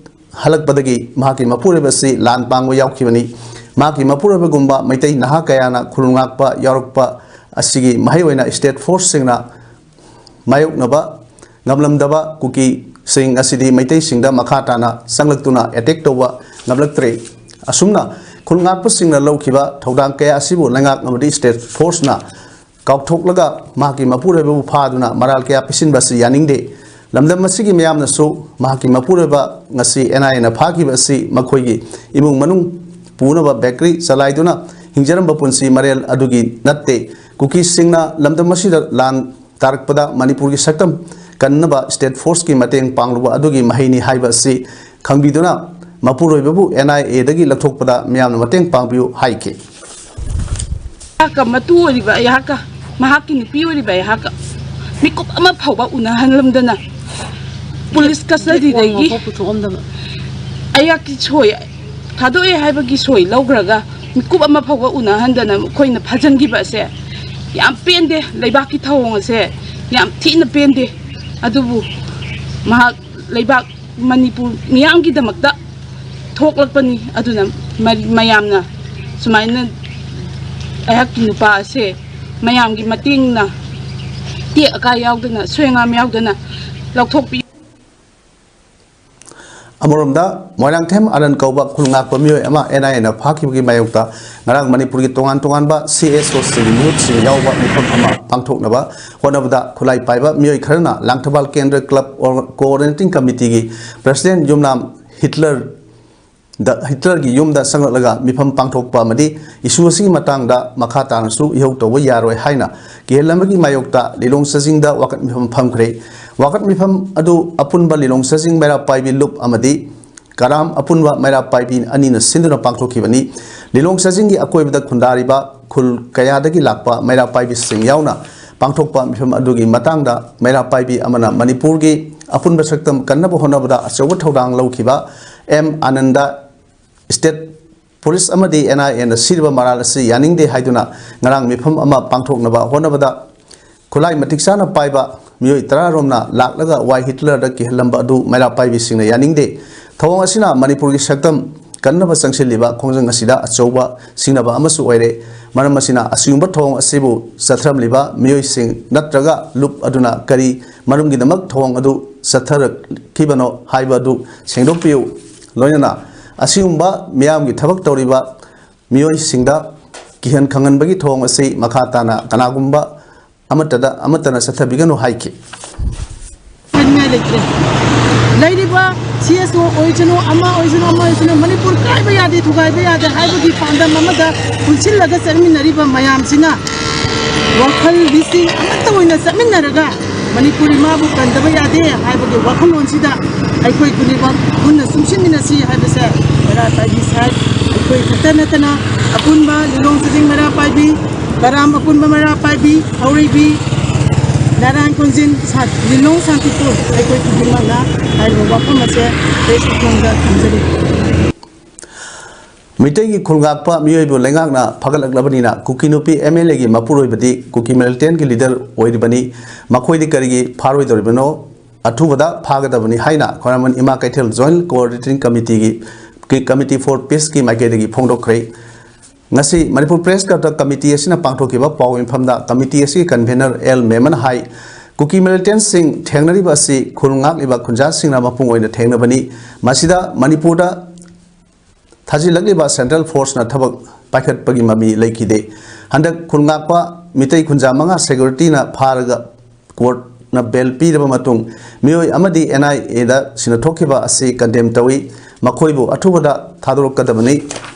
ꯍꯜꯂꯛꯄꯗꯒꯤ ꯃꯍꯥꯛꯀꯤ ꯃꯄꯨꯔꯣꯏꯕ ꯑꯁꯤ ꯂꯥꯟ ꯄꯥꯡꯕ ꯌꯥꯎꯈꯤꯕꯅꯤ꯫ ꯃꯍꯥꯛꯀꯤ ꯃꯄꯨꯔꯣꯏꯕꯒꯨꯝꯕ ꯃꯩꯇꯩ ꯅꯍꯥ ꯀꯌꯥꯅ ꯈꯨꯜ ꯉꯥꯛꯄ ꯌꯥꯎꯔꯛꯄ ꯑꯁꯤꯒꯤ ꯃꯍꯩ ꯑꯣꯏꯅ state force ꯁꯤꯡꯅ ꯃꯥꯌꯣꯛꯅꯕ ꯉꯝꯂꯝꯗꯕ ꯀꯨꯀꯤꯁꯤꯡ ꯑꯁꯤꯗꯤ ꯃꯩꯇꯩꯁꯤꯡꯗ ꯃꯈꯥ ꯇꯥꯅ ꯆꯪꯂꯛꯇꯨꯅ attack ꯇꯧꯕ ꯉꯝꯂꯛꯇ꯭ꯔꯦ꯫ ꯑꯁꯨꯝꯅ ꯈꯨꯜ ꯉꯥꯛꯄꯁꯤꯡꯅ ꯂꯧꯈꯤꯕ ꯊꯧꯗꯥꯡ ꯀꯌꯥ ꯑꯁꯤꯕꯨ ꯂꯩꯉꯥꯛ ꯑꯃꯗꯤ state force ꯅ ꯀꯥꯎꯊꯣꯛꯂꯒ ꯃꯍꯥꯛꯀꯤ ꯃꯄꯨꯔꯣꯏꯕꯕꯨ ꯐꯥꯗꯨꯅ ꯃꯔꯥꯜ ꯀꯌꯥ ꯄꯤꯁꯤꯟꯕ ꯑꯁꯤ ꯌꯥꯅꯤꯡꯗꯦ꯫ ꯂꯝꯗꯝ ꯑꯁꯤꯒꯤ ꯃꯤꯌꯥꯝꯅꯁꯨ ꯃꯍꯥꯛꯀꯤ ꯃꯄꯨꯔꯣꯏꯕ ꯉꯁꯤ N I A ꯅ ꯐꯥꯈꯤꯕ ꯑꯁꯤ ꯃꯈꯣꯏꯒꯤ ꯏꯃꯨꯡ ꯃꯅꯨꯡ ꯄꯨꯅꯕ bakery ꯆꯂꯥꯏꯗꯨꯅ ꯍꯤꯡꯖꯔꯝꯕ ꯄꯨꯟꯁꯤ ꯃꯔꯦꯜ ꯑꯗꯨꯒꯤ ꯅꯠꯇꯦ꯫ ꯀꯨꯀꯤꯁꯤꯡꯅ ꯂꯝꯗꯝ ꯑꯁꯤꯗ ꯂꯥꯟ ꯇꯥꯔꯛꯄꯗ ꯃꯅꯤꯄꯨꯔꯒꯤ ꯁꯛꯇꯝ ꯀꯟꯅꯕ state force ꯀꯤ ꯃꯇꯦꯡ ꯄꯥꯡꯂꯨꯕ ꯑꯗꯨꯒꯤ ꯃꯍꯩꯅꯤ ꯍꯥꯏꯕ ꯑꯁꯤ ꯈꯪꯕꯤꯗꯨꯅ ꯃꯄꯨꯔꯣꯏꯕꯕꯨ N I A ꯗꯒꯤ ꯂꯧꯊꯣꯛꯄꯗ ꯃꯤꯌꯥꯝꯅ ꯃꯇꯦꯡ ꯄꯥꯡꯕꯤꯌꯨ ꯍꯥꯏꯈꯤ꯫ ꯑꯩꯍꯥꯛꯀ ꯃꯇꯨ ꯑꯣꯏꯔꯤꯕ ꯑꯩꯍꯥꯛꯀ ꯃꯍꯥꯛꯀꯤ ꯅꯨꯄꯤ ꯑꯣꯏꯔꯤꯕ ꯑꯩꯍꯥꯛꯀ ꯃꯤꯀꯨꯞ ꯑꯃ ꯐꯥꯎꯕ ꯎꯅꯍꯜꯂꯝꯗꯅ police custody ꯗꯒꯤ ꯄꯨꯊꯣꯛꯑꯝꯗꯕ꯫ ꯑꯩꯍꯥꯛꯀꯤ ꯁꯣꯏ ꯊꯥꯗꯣꯛꯑꯦ ꯍꯥꯏꯕꯒꯤ ꯁꯣꯏ ꯂꯧꯈ꯭ꯔꯒ ꯃꯤꯀꯨꯞ ꯑꯃ ꯐꯥꯎꯕ ꯎꯅꯍꯟꯗꯅ ꯃꯈꯣꯏꯅ ꯐꯥꯖꯤꯟꯈꯤꯕ ꯑꯁꯦ ꯌꯥꯝ ꯄꯦꯟꯗꯦ꯫ ꯂꯩꯕꯥꯛꯀꯤ ꯊꯧꯑꯣꯡ ꯑꯁꯦ ꯌꯥꯝ ꯊꯤꯅ ꯄꯦꯟꯗꯦ꯫ ꯑꯗꯨꯕꯨ ꯃꯍꯥꯛ ꯂꯩꯕꯥꯛ ꯃꯅꯤꯄꯨꯔ ꯃꯤꯌꯥꯝꯒꯤꯗꯃꯛꯇ ꯊꯣꯛꯂꯛꯄꯅꯤ꯫ ꯑꯗꯨꯅ ꯃ- ꯃꯌꯥꯝꯅ ꯁꯨꯃꯥꯏꯅ ꯑꯩꯍꯥꯛꯀꯤ ꯅꯨꯄꯥ ꯑꯁꯦ ꯃꯌꯥꯝꯒꯤ ꯃꯇꯦꯡꯅ ꯇꯦꯛ ꯑꯀꯥꯏ ꯌꯥꯎꯗꯅ, ꯁꯣꯏ ꯑꯉꯥꯝ ꯌꯥꯎꯗꯅ ꯂꯧꯊꯣꯛꯄꯤ꯫ ꯑꯃꯔꯣꯝꯗ, ꯃꯣꯏꯔꯥꯡꯊꯦꯝ ꯑꯅꯟ ꯀꯧꯕ ꯈꯨꯜ ꯉꯥꯛꯄ ꯃꯤꯑꯣꯏ ꯑꯃ N I A ꯅ ꯐꯥꯈꯤꯕꯒꯤ ꯃꯥꯌꯣꯛꯇ ꯉꯔꯥꯡ ꯃꯅꯤꯄꯨꯔꯒꯤ ꯇꯣꯉꯥꯟ ꯇꯣꯉꯥꯟꯕ C S O ꯁꯤꯡꯒꯤ ꯃꯤꯍꯨꯠꯁꯤꯡ ꯌꯥꯎꯕ ꯃꯤꯐꯝ ꯑꯃ ꯄꯥꯡꯊꯣꯛꯅꯕ ꯍꯣꯠꯅꯕꯗ ꯈꯨꯠꯂꯥꯏ ꯄꯥꯏꯕ ꯃꯤꯑꯣꯏ ꯈꯔꯅ ꯂꯥꯡꯊꯕꯥꯜ ꯀꯦꯟꯗ꯭ꯔ club coordinating committee ꯒꯤ president ꯌꯨꯝꯅꯥꯝ ꯍꯤꯠꯂꯔ ꯗ ꯍꯤꯠꯂꯔꯒꯤ ꯌꯨꯝꯗ ꯆꯪꯂꯛꯂꯒ ꯃꯤꯐꯝ ꯄꯥꯡꯊꯣꯛꯄ ꯑꯃꯗꯤ issue ꯑꯁꯤꯒꯤ ꯃꯇꯥꯡꯗ ꯃꯈꯥ ꯇꯥꯅꯁꯨ ꯏꯍꯧ ꯇꯧꯕ ꯌꯥꯔꯣꯏ ꯍꯥꯏꯅ ꯀꯤꯍꯜ ꯑꯃꯒꯤ ꯃꯥꯌꯣꯛꯇ ꯂꯤꯂꯣꯡ ꯆꯥꯖꯤꯡꯗ ꯋꯥꯀꯠ ꯃꯤꯐꯝ ꯐꯝꯈ꯭ꯔꯦ꯫ ꯋꯥꯀꯠ ꯃꯤꯐꯝ ꯑꯗꯨ ꯑꯄꯨꯟꯕ ꯂꯤꯂꯣꯡ ꯆꯥꯖꯤꯡ ꯃꯩꯔꯥ ꯄꯥꯏꯕꯤ ꯂꯨꯞ ꯑꯃꯗꯤ ꯀꯔꯥꯝ ꯑꯄꯨꯟꯕ ꯃꯩꯔꯥ ꯄꯥꯏꯕꯤ ꯑꯅꯤꯅ ꯁꯤꯟꯗꯨꯅ ꯄꯥꯡꯊꯣꯛꯈꯤꯕꯅꯤ꯫ ꯂꯤꯂꯣꯡ ꯆꯥꯖꯤꯡꯒꯤ ꯑꯀꯣꯏꯕꯗ ꯈꯨꯟꯗꯥꯔꯤꯕ ꯈꯨꯜ ꯀꯌꯥꯗꯒꯤ ꯂꯥꯛꯄ ꯃꯩꯔꯥ ꯄꯥꯏꯕꯤꯁꯤꯡ ꯌꯥꯎꯅ ꯄꯥꯡꯊꯣꯛꯄ ꯃꯤꯐꯝ ꯑꯗꯨꯒꯤ ꯃꯇꯥꯡꯗ ꯃꯩꯔꯥ ꯄꯥꯏꯕꯤ ꯑꯃꯅ ꯃꯅꯤꯄꯨꯔꯒꯤ ꯑꯄꯨꯟꯕ ꯁꯛꯇꯝ ꯀꯟꯅꯕ ꯍꯣꯠꯅꯕꯗ ꯑꯆꯧꯕ ꯊꯧꯗꯥꯡ ꯂꯧꯈꯤꯕ ꯑꯦꯝ ꯑꯥꯅꯟꯗ, state police ꯑꯃꯗꯤ N I A ꯅ ꯁꯤꯔꯤꯕ ꯃꯔꯥꯜ ꯑꯁꯤ ꯌꯥꯅꯤꯡꯗꯦ ꯍꯥꯏꯗꯨꯅ ꯉꯔꯥꯡ ꯃꯤꯐꯝ ꯑꯃ ꯄꯥꯡꯊꯣꯛꯅꯕ ꯍꯣꯠꯅꯕꯗ ꯈꯨꯠꯂꯥꯏ ꯃꯇꯤꯛ ꯆꯥꯅ ꯄꯥꯏꯕ ꯃꯤꯑꯣꯏ ꯇꯔꯥꯔꯣꯝꯅ ꯂꯥꯛꯂꯒ ꯋꯥꯏ ꯍꯤꯠꯂꯔꯗ ꯀꯤꯍꯜꯂꯝꯕ ꯑꯗꯨ ꯃꯩꯔꯥ ꯄꯥꯏꯕꯤꯁꯤꯡꯅ ꯌꯥꯅꯤꯡꯗꯦ꯫ ꯊꯧꯑꯣꯡ ꯑꯁꯤꯅ ꯃꯅꯤꯄꯨꯔꯒꯤ ꯁꯛꯇꯝ ꯀꯟꯅꯕ ꯆꯪꯁꯤꯜꯂꯤꯕ ꯈꯣꯡꯖꯪ ꯑꯁꯤꯗ ꯑꯆꯧꯕ ꯁꯤꯡꯅꯕ ꯑꯃꯁꯨ ꯑꯣꯏꯔꯦ꯫ ꯃꯔꯝ ꯑꯁꯤꯅ ꯑꯁꯤꯒꯨꯝꯕ ꯊꯧꯑꯣꯡ ꯑꯁꯤꯕꯨ ꯆꯠꯊꯔꯝꯂꯤꯕ ꯃꯤꯑꯣꯏꯁꯤꯡ ꯅꯠꯇ꯭ꯔꯒ ꯂꯨꯞ ꯑꯗꯨꯅ ꯀꯔꯤ ꯃꯔꯝꯒꯤꯗꯃꯛ ꯊꯧꯑꯣꯡ ꯑꯗꯨ ꯆꯠꯊꯔꯛꯈꯤꯕꯅꯣ ꯍꯥꯏꯕ ꯑꯗꯨ ꯁꯦꯡꯗꯣꯛꯄꯤꯌꯨ꯫ ꯂꯣꯏꯅꯅ ꯑꯁꯤꯒꯨꯝꯕ ꯃꯤꯌꯥꯝꯒꯤ ꯊꯕꯛ ꯇꯧꯔꯤꯕ ꯃꯤꯑꯣꯏꯁꯤꯡꯗ ꯀꯤꯍꯟ ꯈꯪꯍꯟꯕꯒꯤ ꯊꯧꯑꯣꯡ ꯑꯁꯤ ꯃꯈꯥ ꯇꯥꯅ ꯀꯅꯥꯒꯨꯝꯕ ꯑꯃꯠꯇꯗ, ꯑꯃꯠꯇꯅ ꯆꯠꯊꯕꯤꯒꯅꯨ ꯍꯥꯏꯈꯤ꯫ ꯆꯠꯅꯤꯡꯉꯥꯏ ꯂꯩꯇ꯭ꯔꯦ꯫ ꯂꯩꯔꯤꯕ ꯁꯤ ꯑꯦꯁ ꯑꯣ ꯑꯣꯏꯁꯅꯨ, ꯑꯃ ꯑꯣꯏꯁꯅꯨ, ꯑꯃ ꯑꯣꯏꯁꯅꯨ, ꯃꯅꯤꯄꯨꯔ ꯀꯥꯏꯕ ꯌꯥꯗꯦ, ꯊꯨꯒꯥꯏꯕ ꯌꯥꯗꯦ ꯍꯥꯏꯕꯒꯤ ꯄꯥꯟꯗꯝ ꯑꯃꯗ ꯄꯨꯟꯁꯤꯜꯂꯒ ꯆꯠꯃꯤꯟꯅꯔꯤꯕ ꯃꯌꯥꯝꯁꯤꯅ ꯋꯥꯈꯜ ꯂꯤꯁꯤꯡ ꯑꯃꯠꯇ ꯑꯣꯏꯅ ꯆꯠꯃꯤꯟꯅꯔꯒ ꯃꯅꯤꯄꯨꯔ ꯏꯃꯥꯕꯨ ꯀꯟꯗꯕ ꯌꯥꯗꯦ ꯍꯥꯏꯕꯒꯤ ꯋꯥꯈꯜꯂꯣꯟꯁꯤꯗ ꯑꯩꯈꯣꯏ ꯈꯨꯗꯤꯡꯃꯛ ꯄꯨꯟꯅ ꯆꯨꯡꯁꯤꯟꯃꯤꯟꯅꯁꯤ ꯍꯥꯏꯕꯁꯦ ꯃꯩꯔꯥ ꯄꯥꯏꯕꯤ ꯁꯥꯏ꯫ ꯑꯩꯈꯣꯏ ꯈꯛꯇ ꯅꯠꯇꯅ ꯑꯄꯨꯟꯕ ꯂꯤꯂꯣꯡ ꯆꯤꯡꯖꯤꯡ ꯃꯩꯔꯥ ꯄꯥꯏꯕꯤ, ꯀꯔꯥꯝ ꯑꯄꯨꯟꯕ ꯃꯩꯔꯥ ꯄꯥꯏꯕꯤ, ꯍꯧꯔꯩꯕꯤ, ꯅꯥꯔꯥꯌꯟ ꯀꯣꯟꯖꯤꯟ ꯁꯥ-, ꯂꯤꯂꯣꯡ ꯁꯥꯟꯇꯤꯄꯨꯔ ꯑꯩꯈꯣꯏ ꯈꯨꯗꯤꯡꯃꯛꯅ ꯍꯥꯏꯔꯤꯕ ꯋꯥꯐꯝ ꯑꯁꯦ ꯐꯦꯁꯕꯨꯛ ꯂꯣꯝꯗ ꯊꯝꯖꯔꯤ꯫ ꯃꯤꯇꯩꯒꯤ ꯈꯨꯜ ꯉꯥꯛꯄ ꯃꯤꯑꯣꯏꯕꯨ ꯂꯩꯉꯥꯛꯅ ꯐꯒꯠꯂꯛꯂꯕꯅꯤꯅ ꯀꯨꯀꯤ ꯅꯨꯄꯤ ꯑꯦꯝ ꯑꯦꯜ ꯑꯦꯒꯤ ꯃꯄꯨꯔꯣꯏꯕꯗꯤ ꯀꯨꯀꯤ ꯃꯤꯂꯤꯇꯦꯟꯒꯤ ꯂꯤꯗꯔ ꯑꯣꯏꯔꯤꯕꯅꯤ, ꯃꯈꯣꯏꯗꯤ ꯀꯔꯤꯒꯤ ꯐꯥꯔꯣꯏꯗꯧꯔꯤꯕꯅꯣ? ꯑꯊꯨꯕꯗ ꯐꯥꯒꯗꯕꯅꯤ ꯍꯥꯏꯅ ꯈ꯭ꯋꯥꯏꯔꯝꯕꯟ ꯏꯃꯥ ꯀꯩꯊꯦꯜ ꯖꯣꯏꯟꯠ ꯀꯣꯑꯣꯔꯗꯤꯅꯦꯇꯤꯡ ꯀꯃꯤꯇꯤꯒꯤ, ꯀꯤ-, ꯀꯃꯤꯇꯤ ꯐꯣꯔ ꯄꯤꯁꯀꯤ ꯃꯥꯏꯀꯩꯗꯒꯤ ꯐꯣꯡꯗꯣꯛꯈ꯭ꯔꯦ꯫ ꯉꯁꯤ ꯃꯅꯤꯄꯨꯔ ꯄ꯭ꯔꯦꯁ ꯀ꯭ꯂꯕꯇ ꯀꯃꯤꯇꯤ ꯑꯁꯤꯅ ꯄꯥꯡꯊꯣꯛꯈꯤꯕ ꯄꯥꯎ ꯃꯤꯐꯝꯗ ꯀꯃꯤꯇꯤ ꯑꯁꯤꯒꯤ ꯀꯟꯚꯦꯅꯔ ꯑꯦꯜ ꯃꯦꯃꯟ ꯍꯥꯏ, ꯀꯨꯀꯤ ꯃꯤꯂꯤꯇꯦꯟꯁꯤꯡ ꯊꯦꯡꯅꯔꯤꯕ ꯑꯁꯤ ꯈꯨꯜ ꯉꯥꯛꯂꯤꯕ ꯈꯨꯟꯖꯥꯁꯤꯡꯅ ꯃꯄꯨꯡ ꯑꯣꯏꯅ ꯊꯦꯡꯅꯕꯅꯤ꯫ ꯃꯁꯤꯗ ꯃꯅꯤꯄꯨꯔꯗ ꯊꯥꯖꯤꯜꯂꯛꯂꯤꯕ ꯁꯦꯟꯇ꯭ꯔꯦꯜ ꯐꯣꯔꯁꯅ ꯊꯕꯛ ꯄꯥꯏꯈꯠꯄꯒꯤ ꯃꯃꯤ ꯂꯩꯈꯤꯗꯦ꯫ ꯍꯟꯗꯛ ꯈꯨꯜ ꯉꯥꯛꯄ ꯃꯤꯇꯩ ꯈꯨꯟꯖꯥ ꯃꯉꯥ ꯁꯦꯀ꯭ꯌꯨꯔꯤꯇꯤꯅ ꯐꯥꯔꯒ ꯀꯣꯔꯠꯅ ꯕꯦꯜ ꯄꯤꯔꯕ ꯃꯇꯨꯡ ꯃꯤꯑꯣꯏ ꯑꯃꯗꯤ ꯑꯦꯟ ꯑꯥꯏ ꯑꯦꯗ ꯁꯤꯟꯅꯊꯣꯛꯈꯤꯕ ꯑꯁꯤ ꯀꯟꯗꯦꯝ ꯇꯧꯏ꯫ ꯃꯈꯣꯏꯕꯨ ꯑꯊꯨꯕꯗ ꯊꯥꯗꯣꯔꯛꯀꯗꯕꯅꯤ,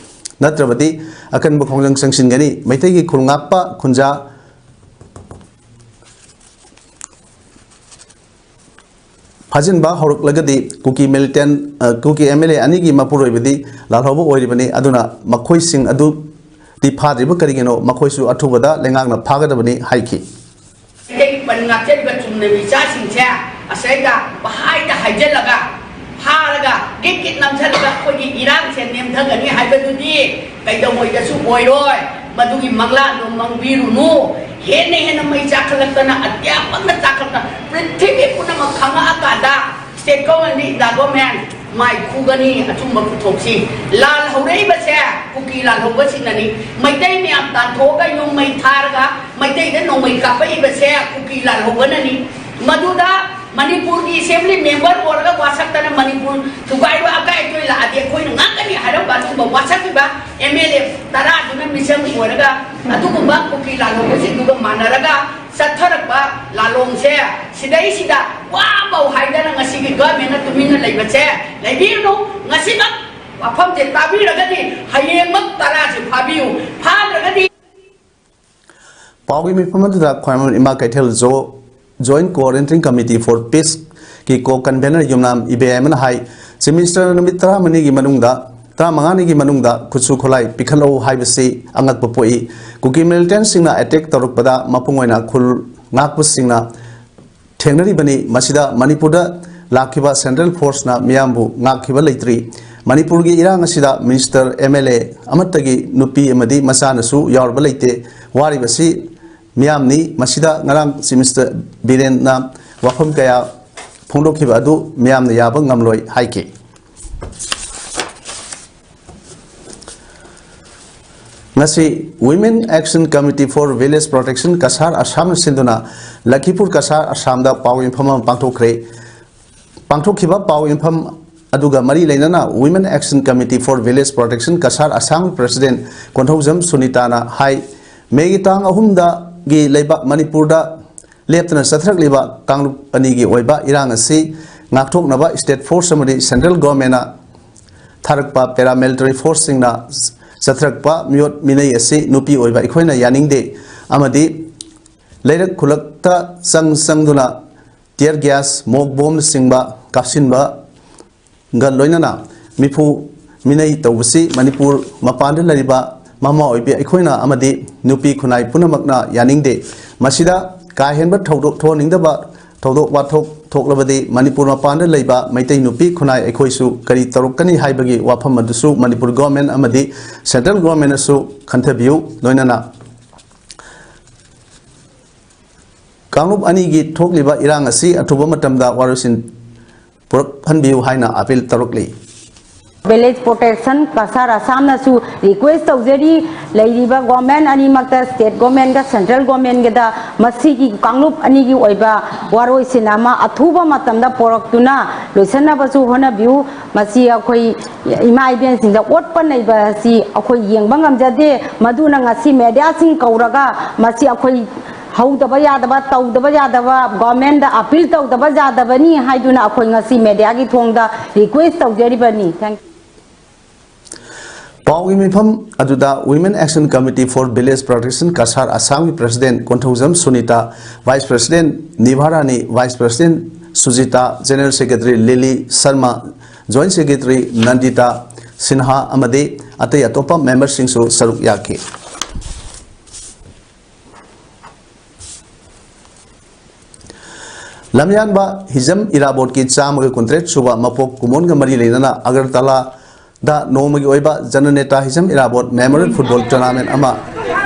ꯅꯠꯇ꯭ꯔꯕꯗꯤ ꯑꯀꯟꯕ ꯈꯣꯡꯖꯪ ꯆꯪꯁꯤꯟꯒꯅꯤ꯫ ꯃꯩꯇꯩꯒꯤ ꯈꯨꯜ ꯉꯥꯛꯄ ꯈꯨꯟꯖꯥ ꯐꯥꯖꯤꯟꯕ ꯍꯧꯔꯛꯂꯒꯗꯤ ꯀꯨꯀꯤ ꯃꯤꯂꯤꯇꯦꯟ, ꯑ, ꯀꯨꯀꯤ ꯑꯦꯝ ꯑꯦꯜ ꯑꯦ ꯑꯅꯤꯒꯤ ꯃꯄꯨꯔꯣꯏꯕꯗꯤ ꯂꯥꯜꯍꯧꯕ ꯑꯣꯏꯔꯤꯕꯅꯤ꯫ ꯑꯗꯨꯅ ꯃꯈꯣꯏꯁꯤꯡ ꯑꯗꯨꯗꯤ ꯐꯥꯗ꯭ꯔꯤꯕ ꯀꯔꯤꯒꯤꯅꯣ? ꯃꯈꯣꯏꯁꯨ ꯑꯊꯨꯕꯗ ꯂꯩꯉꯥꯛꯅ ꯐꯥꯒꯗꯕꯅꯤ ꯍꯥꯏꯈꯤ꯫ ꯃꯩꯇꯩꯒꯤ ꯄꯟ ꯉꯥꯛꯆꯔꯤꯕ ꯆꯨꯝꯅ ꯃꯤꯆꯥꯁꯤꯡꯁꯦ ꯑꯁꯩꯗ ꯄꯍꯥꯏꯗ ꯍꯥꯏꯖꯤꯜꯂꯒ ꯐꯥꯔꯒ ꯒꯤꯠ ꯒꯤꯠ ꯅꯝꯁꯤꯜꯂꯒ ꯑꯩꯈꯣꯏꯒꯤ ꯏꯔꯥꯡꯁꯦ ꯅꯦꯝꯊꯒꯅꯤ ꯍꯥꯏꯕꯗꯨꯗꯤ ꯀꯩꯗꯧꯉꯩꯗꯁꯨ ꯑꯣꯏꯔꯣꯏ꯫ ꯃꯗꯨꯒꯤ ꯃꯪꯂꯥꯟꯗꯣ ꯃꯪꯕꯤꯔꯨꯅꯨ꯫ ꯍꯦꯟꯅ ꯍꯦꯟꯅ ꯃꯩ ꯆꯥꯛꯈꯠꯂꯛꯇꯅ, ꯑꯇꯤꯌꯥ ꯄꯪꯅ ꯆꯥꯛꯈꯠꯇꯅ, ꯄ꯭ꯔꯤꯊꯤꯕꯤ ꯄꯨꯝꯅꯃꯛ ꯈꯪꯉꯛꯑꯀꯥꯟꯗ state government, India government ꯃꯥꯏ ꯈꯨꯒꯅꯤ꯫ ꯑꯆꯨꯝꯕ ꯄꯨꯊꯣꯛꯁꯤ꯫ ꯂꯥꯜ ꯍꯧꯔꯛꯏꯕꯁꯦ ꯀꯨꯀꯤ ꯂꯥꯜꯍꯧꯕꯁꯤꯡꯅꯅꯤ꯫ ꯃꯩꯇꯩ ꯃꯌꯥꯝ ꯇꯥꯟꯊꯣꯛꯑꯒ ꯌꯨꯝ ꯃꯩ ꯊꯥꯔꯒ ꯃꯩꯇꯩꯗ ꯅꯣꯡꯃꯩ ꯀꯥꯞꯄꯛꯏꯕꯁꯦ ꯀꯨꯀꯤ ꯂꯥꯜꯍꯧꯕꯅꯅꯤ꯫ ꯃꯗꯨꯗ ꯃꯅꯤꯄꯨꯔꯒꯤ ꯑꯦꯁꯦꯝꯕ꯭ꯂꯤ ꯃꯦꯝꯕꯔ ꯑꯣꯏꯔꯒ ꯋꯥꯁꯛꯇꯅ ꯃꯅꯤꯄꯨꯔ ꯊꯨꯒꯥꯏꯕ ꯑꯀꯥꯏ ꯑꯇꯣꯏ ꯂꯥꯛꯑꯗꯤ ꯑꯩꯈꯣꯏꯅ ꯉꯥꯛꯀꯅꯤ ꯍꯥꯏꯔꯝꯕ ꯑꯗꯨꯒꯨꯝꯕ ꯋꯥꯁꯛꯈꯤꯕ ꯑꯦꯝ ꯑꯦꯜ ꯑꯦ ꯇꯔꯥꯗꯨꯅ ꯃꯤꯆꯪ ꯑꯣꯏꯔꯒ ꯑꯗꯨꯒꯨꯝꯕ ꯀꯨꯀꯤ ꯂꯥꯂꯣꯡꯕꯁꯤꯡꯗꯨꯒ ꯃꯥꯟꯅꯔꯒ ꯆꯠꯊꯔꯛꯄ ꯂꯥꯂꯣꯡꯁꯦ, ꯁꯤꯗꯩꯁꯤꯗ ꯋꯥꯐꯧ ꯍꯥꯏꯗꯅ ꯉꯁꯤꯒꯤ ꯒꯚꯔꯟꯃꯦꯟꯅ ꯇꯨꯃꯤꯟꯅ ꯂꯩꯕꯁꯦ ꯂꯩꯕꯤꯔꯨꯅꯨ꯫ ꯉꯁꯤꯃꯛ ꯋꯥꯐꯝꯁꯦ ꯇꯥꯕꯤꯔꯒꯗꯤ ꯍꯌꯦꯡꯃꯛ ꯇꯔꯥꯁꯦ ꯐꯥꯕꯤꯌꯨ꯫ ꯐꯥꯗ꯭ꯔꯒꯗꯤ ꯄꯥꯎꯒꯤ ꯃꯤꯐꯝ ꯑꯗꯨꯗ ꯈ꯭ꯋꯥꯏꯃꯣꯟ ꯏꯃꯥ ꯀꯩꯊꯦꯜ ꯖꯣ-, Joint Coordinating Committee for Peace ꯀꯤ ꯀꯣ ꯀꯟꯚꯦꯅꯔ ꯌꯨꯝꯅꯥꯝ ꯏꯕꯦꯌꯥꯏꯃꯅ ꯍꯥꯏ, ꯆꯤꯐ ꯃꯤꯅꯤꯁꯇꯔꯅ ꯅꯨꯃꯤꯠ ꯇꯔꯥꯃꯔꯤꯒꯤ ꯃꯅꯨꯡꯗ, ꯇꯔꯥꯃꯉꯥꯅꯤꯒꯤ ꯃꯅꯨꯡꯗ ꯈꯨꯠꯁꯨ ꯈꯨꯠꯂꯥꯏ ꯄꯤꯈꯠꯂꯛꯎ ꯍꯥꯏꯕꯁꯤ ꯑꯉꯛꯄ ꯄꯣꯛꯏ꯫ ꯀꯨꯀꯤ ꯃꯤꯂꯤꯇꯦꯟꯁꯤꯡꯅ ꯑꯦꯇꯦꯛ ꯇꯧꯔꯛꯄꯗ ꯃꯄꯨꯡ ꯑꯣꯏꯅ ꯈꯨꯜ ꯉꯥꯛꯄꯁꯤꯡꯅ ꯊꯦꯡꯅꯔꯤꯕꯅꯤ꯫ ꯃꯁꯤꯗ ꯃꯅꯤꯄꯨꯔꯗ ꯂꯥꯛꯈꯤꯕ ꯁꯦꯟꯇ꯭ꯔꯦꯜ ꯐꯣꯔꯁꯅ ꯃꯤꯌꯥꯝꯕꯨ ꯉꯥꯛꯈꯤꯕ ꯂꯩꯇ꯭ꯔꯤ꯫ ꯃꯅꯤꯄꯨꯔꯒꯤ ꯏꯔꯥꯡ ꯑꯁꯤꯗ ꯃꯤꯅꯤꯁꯇꯔ, ꯑꯦꯝ ꯑꯦꯜ ꯑꯦ ꯑꯃꯠꯇꯒꯤ ꯅꯨꯄꯤ ꯑꯃꯗꯤ ꯃꯆꯥꯅꯁꯨ ꯌꯥꯎꯔꯕ ꯂꯩꯇꯦ꯫ ꯋꯥꯔꯤꯕꯁꯤ ꯃꯤꯌꯥꯝꯅꯤ꯫ ꯃꯁꯤꯗ ꯉꯔꯥꯡ ꯆꯤꯐ ꯃꯤꯅꯤꯁꯇꯔ ꯕꯤꯔꯦꯟꯅ ꯋꯥꯐꯝ ꯀꯌꯥ ꯐꯣꯡꯗꯣꯛꯈꯤꯕ ꯑꯗꯨ ꯃꯤꯌꯥꯝꯅ ꯌꯥꯕ ꯉꯝꯂꯣꯏ ꯍꯥꯏꯈꯤ꯫ ꯉꯁꯤ Women Action Committee for Village Protection Cachar ꯑꯁꯥꯝꯅ ꯁꯤꯟꯗꯨꯅ ꯂꯈꯤꯄꯨꯔ ꯀꯁꯥꯔ ꯑꯁꯥꯝꯗ ꯄꯥꯎ ꯌꯦꯟꯐꯝ ꯑꯃ ꯄꯥꯡꯊꯣꯛꯈ꯭ꯔꯦ꯫ ꯄꯥꯡꯊꯣꯛꯈꯤꯕ ꯄꯥꯎ ꯌꯦꯟꯐꯝ ꯑꯗꯨꯒ ꯃꯔꯤ ꯂꯩꯅꯅ Women Action Committee for Village Protection Cachar Assam president Konthoujam ꯁꯨꯅꯤꯇꯥꯅ ꯍꯥꯏ, ꯃꯦꯒꯤ ꯇꯥꯡ ꯑꯍꯨꯝꯗꯒꯤ ꯂꯩꯕꯥꯛ ꯃꯅꯤꯄꯨꯔꯗ ꯂꯦꯞꯇꯅ ꯆꯠꯊꯔꯛꯂꯤꯕ ꯀꯥꯡꯂꯨꯞ ꯑꯅꯤꯒꯤ ꯑꯣꯏꯕ ꯏꯔꯥꯡ ꯑꯁꯤ ꯉꯥꯛꯊꯣꯛꯅꯕ ꯁ꯭ꯇꯦꯠ ꯐꯣꯔꯁ ꯑꯃꯗꯤ ꯁꯦꯟꯇ꯭ꯔꯦꯜ ꯒꯣꯔꯃꯦꯟꯅ ꯊꯥꯔꯛꯄ ꯄꯦꯔꯥꯃꯤꯂꯤꯇꯔꯤ ꯐꯣꯔꯁꯁꯤꯡꯅ ꯆꯠꯊꯔꯛꯄ ꯃꯤꯑꯣꯠ ꯃꯤꯅꯩ ꯑꯁꯤ ꯅꯨꯄꯤ ꯑꯣꯏꯕ ꯑꯩꯈꯣꯏꯅ ꯌꯥꯅꯤꯡꯗꯦ ꯑꯃꯗꯤ ꯂꯩꯔꯛ ꯈꯨꯂꯛꯇ ꯆꯪ ꯆꯪꯗꯨꯅ tear gas, ꯃꯣꯛ ꯕꯣꯝꯅꯆꯤꯡꯕ ꯀꯥꯞꯁꯤꯟꯕꯒ ꯂꯣꯏꯅꯅ ꯃꯤꯐꯨ ꯃꯤꯅꯩ ꯇꯧꯕꯁꯤ ꯃꯅꯤꯄꯨꯔ ꯃꯄꯥꯟꯗ ꯂꯩꯔꯤꯕ ꯃꯃꯥ ꯑꯣꯏꯕꯤ ꯑꯩꯈꯣꯏꯅ ꯑꯃꯗꯤ ꯅꯨꯄꯤ ꯈꯨꯟꯅꯥꯏ ꯄꯨꯝꯅꯃꯛꯅ ꯌꯥꯅꯤꯡꯗꯦ꯫ ꯃꯁꯤꯗ ꯀꯥ ꯍꯦꯟꯕ ꯊꯧꯗꯣꯛ ꯊꯣꯛꯍꯟꯅꯤꯡꯗꯕ ꯊꯧꯗꯣꯛ ꯋꯥꯊꯣꯛ ꯊꯣꯛꯂꯕꯗꯤ ꯃꯅꯤꯄꯨꯔ ꯃꯄꯥꯟꯗ ꯂꯩꯕ ꯃꯩꯇꯩ ꯅꯨꯄꯤ ꯈꯨꯟꯅꯥꯏ ꯑꯩꯈꯣꯏꯁꯨ ꯀꯔꯤ ꯇꯧꯔꯛꯀꯅꯤ ꯍꯥꯏꯕꯒꯤ ꯋꯥꯐꯝ ꯑꯗꯨꯁꯨ ꯃꯅꯤꯄꯨꯔ ꯒꯣꯔꯃꯦꯟ ꯑꯃꯗꯤ ꯁꯦꯟꯇ꯭ꯔꯦꯜ ꯒꯣꯔꯃꯦꯟꯅꯁꯨ ꯈꯟꯊꯕꯤꯌꯨ꯫ ꯂꯣꯏꯅꯅ ꯀꯥꯡꯂꯨꯞ ꯑꯅꯤꯒꯤ ꯊꯣꯛꯂꯤꯕ ꯏꯔꯥꯡ ꯑꯁꯤ ꯑꯊꯨꯕ ꯃꯇꯝꯗ ꯋꯥꯔꯣꯏꯁꯤꯟ ꯄꯨꯔꯛꯍꯟꯕꯤꯌꯨ ꯍꯥꯏꯅ ꯑꯥꯄꯤꯜ ꯇꯧꯔꯛꯂꯤ꯫ Village Protection ꯀꯁꯥꯔ ꯑꯁꯥꯝꯅꯁꯨ request ꯇꯧꯖꯔꯤ, ꯂꯩꯔꯤꯕ government ꯑꯅꯤꯃꯛꯇ, state governmentꯒ central governmentꯒꯗ, ꯃꯁꯤꯒꯤ ꯀꯥꯡꯂꯨꯞ ꯑꯅꯤꯒꯤ ꯑꯣꯏꯕ ꯋꯥꯔꯣꯏꯁꯤꯟ ꯑꯃ ꯑꯊꯨꯕ ꯃꯇꯝꯗ ꯄꯨꯔꯛꯇꯨꯅ ꯂꯣꯏꯁꯤꯟꯅꯕꯁꯨ ꯍꯣꯠꯅꯕꯤꯌꯨ꯫ ꯃꯁꯤ ꯑꯩꯈꯣꯏ ꯏꯃꯥ ꯏꯕꯦꯟꯁꯤꯡꯗ ꯑꯣꯠꯄ ꯅꯩꯕ ꯑꯁꯤ ꯑꯩꯈꯣꯏ ꯌꯦꯡꯕ ꯉꯝꯖꯗꯦ꯫ ꯃꯗꯨꯅ ꯉꯁꯤ mediaꯁꯤꯡ ꯀꯧꯔꯒ ꯃꯁꯤ ꯑꯩꯈꯣꯏ ꯍꯧꯗꯕ ꯌꯥꯗꯕ, ꯇꯧꯗꯕ ꯌꯥꯗꯕ, governmentꯗ appeal ꯇꯧꯗꯕ ꯌꯥꯗꯕꯅꯤ ꯍꯥꯏꯗꯨꯅ ꯑꯩꯈꯣꯏ ꯉꯁꯤ mediaꯒꯤ ꯊꯣꯡꯗ request ꯇꯧꯖꯔꯤꯕꯅꯤ꯫ Thank you꯫ ꯄꯥꯎꯒꯤ ꯃꯤꯐꯝ ꯑꯗꯨꯗ Women Action Committee for Village Protection Cachar ꯑꯁꯥꯝꯒꯤ president Konthoujam Sunita, vice president ꯅꯤꯚꯥꯔꯥꯅꯤ, vice president ꯁꯨꯖꯤꯇꯥ, general secretary ꯂꯤꯂꯤ ꯁꯔꯃ, joint secretary ꯅꯟꯗꯤꯇꯥ ꯁꯤꯟꯍꯥ ꯑꯃꯗꯤ ꯑꯇꯩ ꯑꯇꯣꯞꯄ memberꯁꯤꯡꯁꯨ ꯁꯔꯨꯛ ꯌꯥꯈꯤ꯫ ꯂꯝꯌꯥꯟꯕ ꯍꯤꯖꯝ ꯏꯔꯥꯕꯣꯠꯀꯤ ꯆꯥꯝꯃꯒ ꯀꯨꯟꯇꯔꯦꯠ ꯁꯨꯕ ꯃꯄꯣꯛ ꯀꯨꯝꯑꯣꯟꯒ ꯃꯔꯤ ꯂꯩꯅꯅ ꯑꯒꯔꯇꯂꯥꯗ ꯅꯣꯡꯃꯒꯤ ꯑꯣꯏꯕ ꯖꯅꯅꯦꯇꯥ Hijam Irabot memorial football tournament ꯑꯃ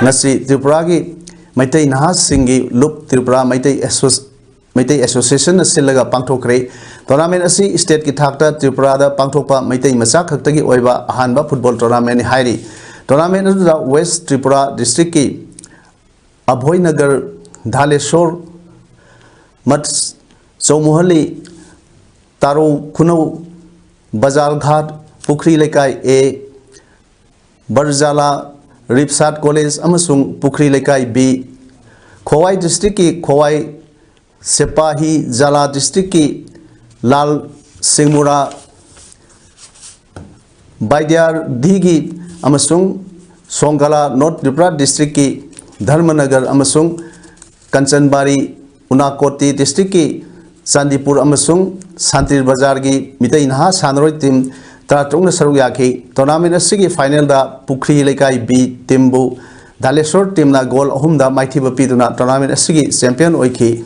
ꯉꯁꯤ ꯇ꯭ꯔꯤꯄꯨꯔꯥꯒꯤ ꯃꯩꯇꯩ ꯅꯍꯥꯁꯤꯡꯒꯤ ꯂꯨꯞ ꯇ꯭ꯔꯤꯄꯨꯔꯥ ꯃꯩꯇꯩ ꯑꯦꯁꯣꯁ-, ꯃꯩꯇꯩ associationꯅ ꯁꯤꯜꯂꯒ ꯄꯥꯡꯊꯣꯛꯈ꯭ꯔꯦ꯫ Tournament ꯑꯁꯤ stateꯀꯤ ꯊꯥꯛꯇ ꯇ꯭ꯔꯤꯄꯨꯔꯥꯗ ꯄꯥꯡꯊꯣꯛꯄ ꯃꯩꯇꯩ ꯃꯆꯥ ꯈꯛꯇꯒꯤ ꯑꯣꯏꯕ ꯑꯍꯥꯟꯕ football tournamentꯅꯤ ꯍꯥꯏꯔꯤ꯫ Tournament ꯑꯗꯨꯗ West Tripura districtꯀꯤ ꯑꯚꯣꯏꯅꯒꯔ, ꯙꯥꯂꯦꯁꯣꯔ, ꯃꯠꯁ, ꯆꯧꯃꯨꯍꯜꯂꯤ, ꯇꯥꯔꯧ ꯈꯨꯅꯧ, ꯕꯖꯥꯜꯘꯥꯠ, ꯄꯨꯈ꯭ꯔꯤ ꯂꯩꯀꯥꯏ A, ꯕꯔꯖꯥꯂꯥ, ꯔꯤꯞꯁꯥꯠ ꯀꯣꯂꯦꯖ ꯑꯃꯁꯨꯡ ꯄꯨꯈ꯭ꯔꯤ ꯂꯩꯀꯥꯏ B, ꯈꯣꯋꯥꯏ districtꯀꯤ ꯈꯣꯋꯥꯏ, ꯁꯦꯄꯥꯍꯤ ꯖꯥꯂꯥ districtꯀꯤ ꯂꯥꯜ ꯁꯤꯡꯃꯨꯔꯥ, ꯕꯥꯏꯗ꯭ꯌꯥꯔꯙꯤꯒꯤ ꯑꯃꯁꯨꯡ ꯁꯣꯡꯒꯥꯂꯥ, North Tripura districtꯀꯤ ꯙꯔꯃꯅꯒꯔ ꯑꯃꯁꯨꯡ ꯀꯟꯆꯟꯕꯥꯔꯤ, ꯎꯅꯥꯀꯣꯇꯤ districtꯀꯤ ꯆꯥꯟꯗꯤꯄꯨꯔ ꯑꯃꯁꯨꯡ ꯁꯥꯟꯇꯤꯔ ꯕꯖꯥꯔꯒꯤ ꯃꯤꯇꯩ ꯅꯍꯥ ꯁꯥꯟꯅꯔꯣꯏ team ꯇꯔꯥꯇꯔꯨꯛꯅ ꯁꯔꯨꯛ ꯌꯥꯈꯤ꯫ Tournament ꯑꯁꯤꯒꯤ finalꯗ ꯄꯨꯈ꯭ꯔꯤ ꯂꯩꯀꯥꯏ B teamꯕꯨ ꯙꯥꯂꯦꯁꯣꯔ teamꯅ goal ꯑꯍꯨꯝꯗ ꯃꯥꯏꯊꯤꯕ ꯄꯤꯗꯨꯅ tournament ꯑꯁꯤꯒꯤ champion ꯑꯣꯏꯈꯤ꯫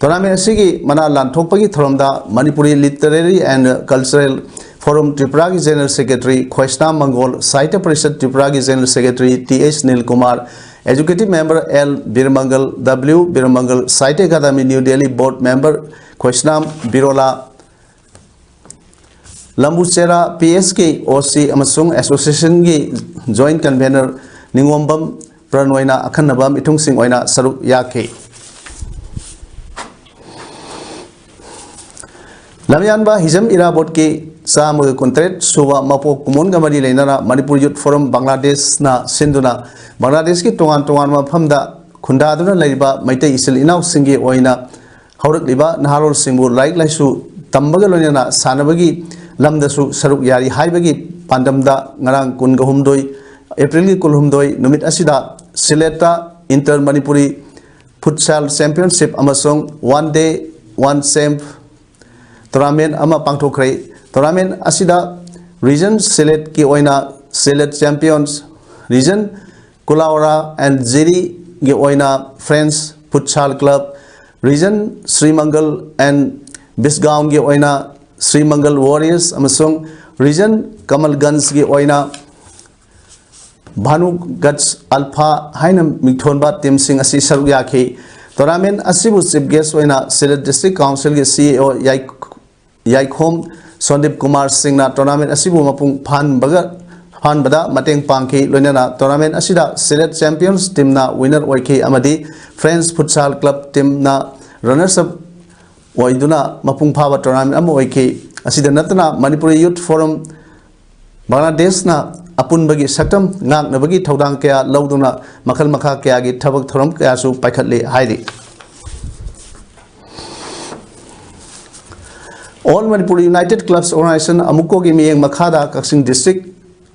Tournament ꯑꯁꯤꯒꯤ ꯃꯅꯥ ꯂꯥꯟꯊꯣꯛꯄꯒꯤ ꯊꯧꯔꯝꯗ Manipuri Literary and Cultural Forum Tripuraꯒꯤ General Secretary ꯈꯣꯏꯁꯅꯥꯝ ꯃꯪꯒꯣꯜ, Sahitya Parishad Tripuraꯒꯤ General Secretary T H Nilkumar, Executive Member L Birmangal, W Birmangal, Sahitya Akademi New Delhi Board Member ꯈꯣꯏꯁꯅꯥꯝ ꯕꯤꯔꯣꯂꯥ, ꯂꯝꯕꯨꯆꯦꯔꯥ P S ꯀꯦ ꯑꯣ ꯁꯤ ꯑꯃꯁꯨꯡ ꯑꯦꯁꯣꯁꯤꯌꯦꯁꯟꯒꯤ joint convener ꯅꯤꯉꯣꯝꯕꯝ ꯄ꯭ꯔꯅꯣꯏꯅ ꯑꯈꯟꯅꯕ ꯃꯤꯊꯨꯡꯁꯤꯡ ꯑꯣꯏꯅ ꯁꯔꯨꯛ ꯌꯥꯈꯤ꯫ ꯂꯝꯌꯥꯟꯕ ꯍꯤꯖꯝ ꯏꯔꯥꯕꯣꯠꯀꯤ ꯆꯥꯝꯃꯒ ꯀꯨꯟꯇꯔꯦꯠ ꯁꯨꯕ ꯃꯄꯣꯛ ꯀꯨꯝꯑꯣꯟꯒ ꯃꯔꯤ ꯂꯩꯅꯅ ꯃꯅꯤꯄꯨꯔ ꯌꯨꯠ ꯐꯣꯔꯝ ꯕꯪꯒ꯭ꯂꯥꯗꯦꯁꯅ ꯁꯤꯟꯗꯨꯅ ꯕꯪꯒ꯭ꯂꯥꯗꯦꯁꯀꯤ ꯇꯣꯉꯥꯟ ꯇꯣꯉꯥꯟꯕ ꯃꯐꯝꯗ ꯈꯨꯟꯗꯥꯗꯨꯅ ꯂꯩꯔꯤꯕ ꯃꯩꯇꯩ ꯏꯆꯤꯜ ꯏꯅꯥꯎꯁꯤꯡꯒꯤ ꯑꯣꯏꯅ ꯍꯧꯔꯛꯂꯤꯕ ꯅꯍꯥꯔꯣꯜꯁꯤꯡꯕꯨ ꯂꯥꯏꯔꯤꯛ ꯂꯥꯏꯁꯨ ꯇꯝꯕꯒ ꯂꯣꯏꯅꯅ ꯁꯥꯟꯅꯕꯒꯤ ꯂꯝꯗꯁꯨ ꯁꯔꯨꯛ ꯌꯥꯔꯤ ꯍꯥꯏꯕꯒꯤ ꯄꯥꯟꯗꯝꯗ ꯉꯔꯥꯡ ꯀꯨꯟꯒ ꯍꯨꯝꯗꯣꯏ, ꯑꯦꯄ꯭ꯔꯤꯜꯒꯤ ꯀꯨꯟꯍꯨꯝꯗꯣꯏ ꯅꯨꯃꯤꯠ ꯑꯁꯤꯗ ꯁꯤꯂꯦꯠꯇ ꯏꯟꯇꯔ ꯃꯅꯤꯄꯨꯔꯤ ꯐꯨꯠꯁꯥꯜ ꯆꯦꯝꯄꯤꯌꯟꯁꯤꯞ ꯑꯃꯁꯨꯡ one day one champ tournament ꯑꯃ ꯄꯥꯡꯊꯣꯛꯈ꯭ꯔꯦ꯫ ꯇꯣꯔꯅꯥꯃꯦꯟ ꯑꯁꯤꯗ ꯔꯤꯖꯟ ꯁꯤꯂꯦꯠꯀꯤ ꯑꯣꯏꯅ Sylhet champions, region Kulaura and ꯖꯤꯔꯤꯒꯤ ꯑꯣꯏꯅ French futsal club, region Srimangal and ꯕꯤꯁꯒꯥꯎꯟꯒꯤ ꯑꯣꯏꯅ ꯁ꯭ꯔꯤꯃꯪꯒꯜ ꯋꯥꯔꯤꯌꯔꯁ ꯑꯃꯁꯨꯡ ꯔꯤꯖꯟ ꯀꯃꯜꯒꯟꯖꯒꯤ ꯑꯣꯏꯅ ꯚꯥꯅꯨꯒꯠꯁ ꯑꯜꯐꯥ ꯍꯥꯏꯅ ꯃꯤꯡꯊꯣꯟꯕ ꯇꯤꯝꯁꯤꯡ ꯑꯁꯤ ꯁꯔꯨꯛ ꯌꯥꯈꯤ꯫ ꯇꯣꯔꯅꯥꯃꯦꯟ ꯑꯁꯤꯕꯨ ꯆꯤꯐ ꯒꯦꯁ ꯑꯣꯏꯅ ꯁꯤꯂꯦꯠ ꯗꯤꯁꯇ꯭ꯔꯤꯛ ꯀꯥꯎꯟꯁꯤꯜꯒꯤ ꯁꯤ ꯏ ꯑꯣ ꯌꯥꯏꯈꯣꯝ ꯁꯣꯟꯗꯤꯞ ꯀꯨꯃꯥꯔ ꯁꯤꯡꯅ ꯇꯣꯔꯅꯥꯃꯦꯟ ꯑꯁꯤꯕꯨ ꯃꯄꯨꯡ ꯐꯥꯍꯟꯕꯒ, ꯐꯥꯍꯟꯕꯗ ꯃꯇꯦꯡ ꯄꯥꯡꯈꯤ꯫ ꯂꯣꯏꯅꯅ ꯇꯣꯔꯅꯥꯃꯦꯟ ꯑꯁꯤꯗ ꯁꯤꯂꯦꯠ ꯆꯦꯝꯄꯤꯌꯟꯁ ꯇꯤꯝꯅ ꯋꯤꯅꯔ ꯑꯣꯏꯈꯤ ꯑꯃꯗꯤ friends futsal club ꯇꯤꯝꯅ runners up ꯑꯣꯏꯗꯨꯅ ꯃꯄꯨꯡ ꯐꯥꯕ ꯇꯣꯔꯅꯥꯃꯦꯟ ꯑꯃ ꯑꯣꯏꯈꯤ꯫ ꯑꯁꯤꯗ ꯅꯠꯇꯅ ꯃꯅꯤꯄꯨꯔꯤ ꯌꯨꯠ ꯐꯣꯔꯝ ꯕꯪꯒ꯭ꯂꯥꯗꯦꯁꯅ ꯑꯄꯨꯟꯕꯒꯤ ꯁꯛꯇꯝ ꯉꯥꯛꯅꯕꯒꯤ ꯊꯧꯗꯥꯡ ꯀꯌꯥ ꯂꯧꯗꯨꯅ ꯃꯈꯜ ꯃꯈꯥ ꯀꯌꯥꯒꯤ ꯊꯕꯛ ꯊꯧꯔꯝ ꯀꯌꯥꯁꯨ ꯄꯥꯏꯈꯠꯂꯤ ꯍꯥꯏꯔꯤ꯫ ꯑꯣꯜ ꯃꯅꯤꯄꯨꯔ ꯌꯨꯅꯥꯏꯇꯦꯠ ꯀ꯭ꯂꯕꯁ ꯑꯣꯔꯒꯅꯥꯏꯖꯦꯁꯟ, ꯑꯃꯨꯛꯀꯣꯒꯤ ꯃꯤꯠꯌꯦꯡ ꯃꯈꯥꯗ ꯀꯛꯆꯤꯡ ꯗꯤꯁꯇ꯭ꯔꯤꯛ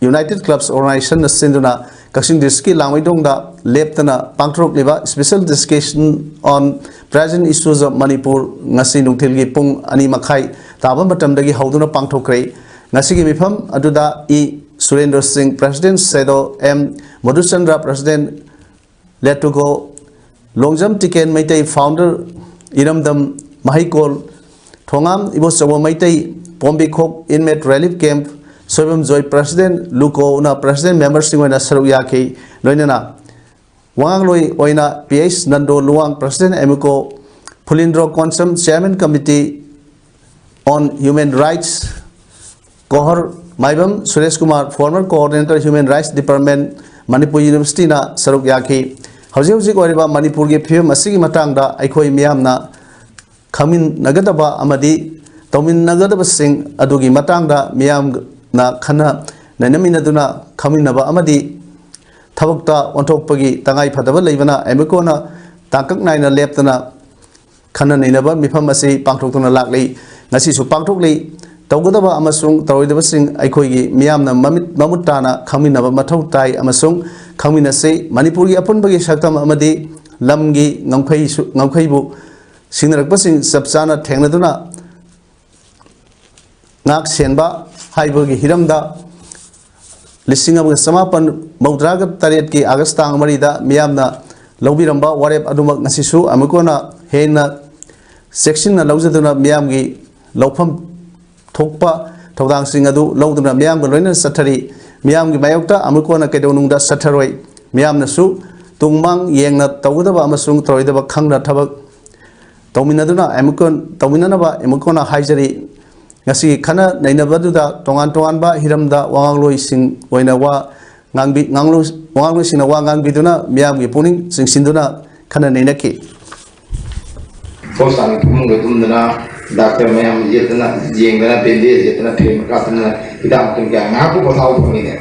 ꯌꯨꯅꯥꯏꯇꯦꯠ ꯀ꯭ꯂꯕꯁ ꯑꯣꯔꯒꯅꯥꯏꯖꯦꯁꯟꯅ ꯁꯤꯟꯗꯨꯅ ꯀꯛꯆꯤꯡ ꯗꯤꯁꯇ꯭ꯔꯤꯛꯀꯤ ꯂꯥꯡꯃꯩꯗꯣꯡꯗ ꯂꯦꯞꯇꯅ ꯄꯥꯡꯊꯣꯔꯛꯂꯤꯕ Special Discussion on Present Issues of Manipur ꯉꯁꯤ ꯅꯨꯡꯊꯤꯜꯒꯤ ꯄꯨꯡ ꯑꯅꯤ ꯃꯈꯥꯏ ꯇꯥꯕ ꯃꯇꯝꯗꯒꯤ ꯍꯧꯗꯨꯅ ꯄꯥꯡꯊꯣꯛꯈ꯭ꯔꯦ꯫ ꯉꯁꯤꯒꯤ ꯃꯤꯐꯝ ꯑꯗꯨꯗ ꯏ ꯁꯨꯔꯦꯟꯗ꯭ꯔ ꯁꯤꯡ, ꯄ꯭ꯔꯦꯁꯤꯗꯦꯟꯠ, ꯁꯦꯗꯣ ꯑꯦꯝ ꯃꯙꯨꯆꯟꯗ꯭ꯔ, ꯄ꯭ꯔꯦꯁꯤꯗꯦꯟꯠ, ꯂꯦꯇꯨꯀꯣ ꯂꯣꯡꯖꯝ ꯇꯤꯀꯦꯟ ꯃꯩꯇꯩ, ꯐꯥꯎꯟꯗꯔ ꯏꯔꯝꯗꯝ ꯃꯍꯩꯀꯣꯜ, Thongam Ibochouba Meitei, Pombikhok inmate relief camp, Soibam Joy, president, ꯂꯨꯀꯣꯅ ꯄ꯭ꯔꯦꯁꯤꯗꯦꯟꯠ, ꯃꯦꯝꯕꯔꯁꯤꯡ ꯑꯣꯏꯅ ꯁꯔꯨꯛ ꯌꯥꯈꯤ꯫ ꯂꯣꯏꯅꯅ ꯋꯥꯉꯥꯡꯂꯣꯏ ꯑꯣꯏꯅ P H Nando Luwang, president ꯑꯦꯃꯤꯀꯣ, Phulindro Konsam, chairman committee on Human Rights, ꯀꯣꯍꯔ Maibam Suresh Kumar, former coordinator Human Rights Department, Manipur ꯌꯨꯅꯤꯚꯔꯁꯤꯇꯤꯅ ꯁꯔꯨꯛ ꯌꯥꯈꯤ꯫ ꯍꯧꯖꯤꯛ ꯍꯧꯖꯤꯛ ꯑꯣꯏꯔꯤꯕ ꯃꯅꯤꯄꯨꯔꯒꯤ ꯐꯤꯕꯝ ꯑꯁꯤꯒꯤ ꯃꯇꯥꯡꯗ ꯑꯩꯈꯣꯏ ꯃꯤꯌꯥꯝꯅ ꯈꯪꯃꯤꯟꯅꯒꯗꯕ ꯑꯃꯗꯤ ꯇꯧꯃꯤꯟꯅꯒꯗꯕꯁꯤꯡ ꯑꯗꯨꯒꯤ ꯃꯇꯥꯡꯗ ꯃꯤꯌꯥꯝꯅ ꯈꯟꯅ ꯅꯩꯅꯃꯤꯟꯅꯗꯨꯅ ꯈꯪꯃꯤꯟꯅꯕ ꯑꯃꯗꯤ ꯊꯕꯛꯇ ꯑꯣꯟꯊꯣꯛꯄꯒꯤ ꯇꯉꯥꯏ ꯐꯗꯕ ꯂꯩꯕꯅ ꯑꯦꯃꯤꯀꯣꯅ ꯇꯥꯡꯀꯛ ꯅꯥꯏꯅ ꯂꯦꯞꯇꯅ ꯈꯟꯅ ꯅꯩꯅꯕ ꯃꯤꯐꯝ ꯑꯁꯤ ꯄꯥꯡꯊꯣꯛꯇꯨꯅ ꯂꯥꯛꯂꯤ꯫ ꯉꯁꯤꯁꯨ ꯄꯥꯡꯊꯣꯛꯂꯤ꯫ ꯇꯧꯒꯗꯕ ꯑꯃꯁꯨꯡ ꯇꯧꯔꯣꯏꯗꯕꯁꯤꯡ ꯑꯩꯈꯣꯏꯒꯤ ꯃꯤꯌꯥꯝꯅ ꯃꯃꯤꯠ ꯃꯃꯨꯠ ꯇꯥꯅ ꯈꯪꯃꯤꯟꯅꯕ ꯃꯊꯧ ꯇꯥꯏ ꯑꯃꯁꯨꯡ ꯈꯪꯃꯤꯟꯅꯁꯤ꯫ ꯃꯅꯤꯄꯨꯔꯒꯤ ꯑꯄꯨꯟꯕꯒꯤ ꯁꯛꯇꯝ ꯑꯃꯗꯤ ꯂꯝꯒꯤ ꯉꯝꯈꯩꯁꯨ, ꯉꯝꯈꯩꯕꯨ ꯁꯤꯡꯅꯔꯛꯄꯁꯤꯡ ꯆꯞ ꯆꯥꯅ ꯊꯦꯡꯅꯗꯨꯅ ꯉꯥꯛ ꯁꯦꯟꯕ ꯍꯥꯏꯕꯒꯤ ꯍꯤꯔꯝꯗ ꯂꯤꯁꯤꯡ ꯑꯃꯒ ꯆꯃꯥꯄꯟ ꯃꯧꯗ꯭ꯔꯥꯒ ꯇꯔꯦꯠꯀꯤ ꯑꯥꯒꯁ ꯇꯥꯡ ꯃꯔꯤꯗ ꯃꯤꯌꯥꯝꯅ ꯂꯧꯕꯤꯔꯝꯕ ꯋꯥꯔꯦꯞ ꯑꯗꯨꯃꯛ ꯉꯁꯤꯁꯨ ꯑꯃꯨꯛ ꯍꯟꯅ ꯍꯦꯟꯅ ꯆꯦꯛꯁꯤꯟꯅ ꯂꯧꯖꯗꯨꯅ ꯃꯤꯌꯥꯝꯒꯤ ꯂꯧꯐꯝ ꯊꯣꯛꯄ ꯊꯧꯗꯥꯡꯁꯤꯡ ꯑꯗꯨ ꯂꯧꯗꯨꯅ ꯃꯤꯌꯥꯝꯒ ꯂꯣꯏꯅꯅ ꯆꯠꯊꯔꯤ꯫ ꯃꯤꯌꯥꯝꯒꯤ ꯃꯥꯌꯣꯛꯇ ꯑꯃꯨꯛ ꯍꯟꯅ ꯀꯩꯗꯧꯅꯨꯡꯗ ꯆꯠꯊꯔꯣꯏ꯫ ꯃꯤꯌꯥꯝꯅꯁꯨ ꯇꯨꯡ ꯃꯥꯡ ꯌꯦꯡꯅ ꯇꯧꯒꯗꯕ ꯑꯃꯁꯨꯡ ꯇꯧꯔꯣꯏꯗꯕ ꯈꯪꯅ ꯊꯕꯛ ꯇꯧꯃꯤꯟꯅꯗꯨꯅ ꯑꯃꯨꯛ ꯍꯟ-, ꯇꯧꯃꯤꯟꯅꯅꯕ ꯑꯃꯨꯛ ꯍꯟꯅ ꯍꯥꯏꯖꯔꯤ꯫ ꯉꯁꯤꯒꯤ ꯈꯟꯅ ꯅꯩꯅꯕꯗꯨꯗ ꯇꯣꯉꯥꯟ ꯇꯣꯉꯥꯟꯕ ꯍꯤꯔꯝꯗ ꯋꯥꯉꯥꯡꯂꯣꯏꯁꯤꯡ ꯑꯣꯏꯅ ꯋꯥ ꯉꯥꯡꯕꯤ-, ꯉꯥꯡꯂꯣꯏ-, ꯋꯥꯉꯥꯡꯂꯣꯏꯁꯤꯡꯅ ꯋꯥ ꯉꯥꯡꯕꯤꯗꯨꯅ ꯃꯤꯌꯥꯝꯒꯤ ꯄꯨꯛꯅꯤꯡ ꯆꯤꯡꯁꯤꯟꯗꯨꯅ ꯈꯟꯅ ꯅꯩꯅꯈꯤ꯫ ꯍꯣꯁꯄꯤꯇꯥꯜꯒꯤ ꯐꯃꯨꯡꯗ ꯇꯨꯝꯗꯅ, ꯗꯥꯛꯇꯔ ꯃꯌꯥꯝ ꯌꯦꯠꯇꯅ, ꯌꯦꯡꯗꯅ, ꯕꯦꯟꯗꯦꯖ ꯌꯦꯠꯇꯅ, ꯐꯦꯟ ꯀꯥꯞꯇꯅ, ꯍꯤꯗꯥꯛ ꯃꯈꯜ ꯀꯌꯥ ꯉꯥꯏꯍꯥꯛꯄꯨ ꯄꯣꯊꯥꯕ ꯐꯪꯉꯤꯅꯦ꯫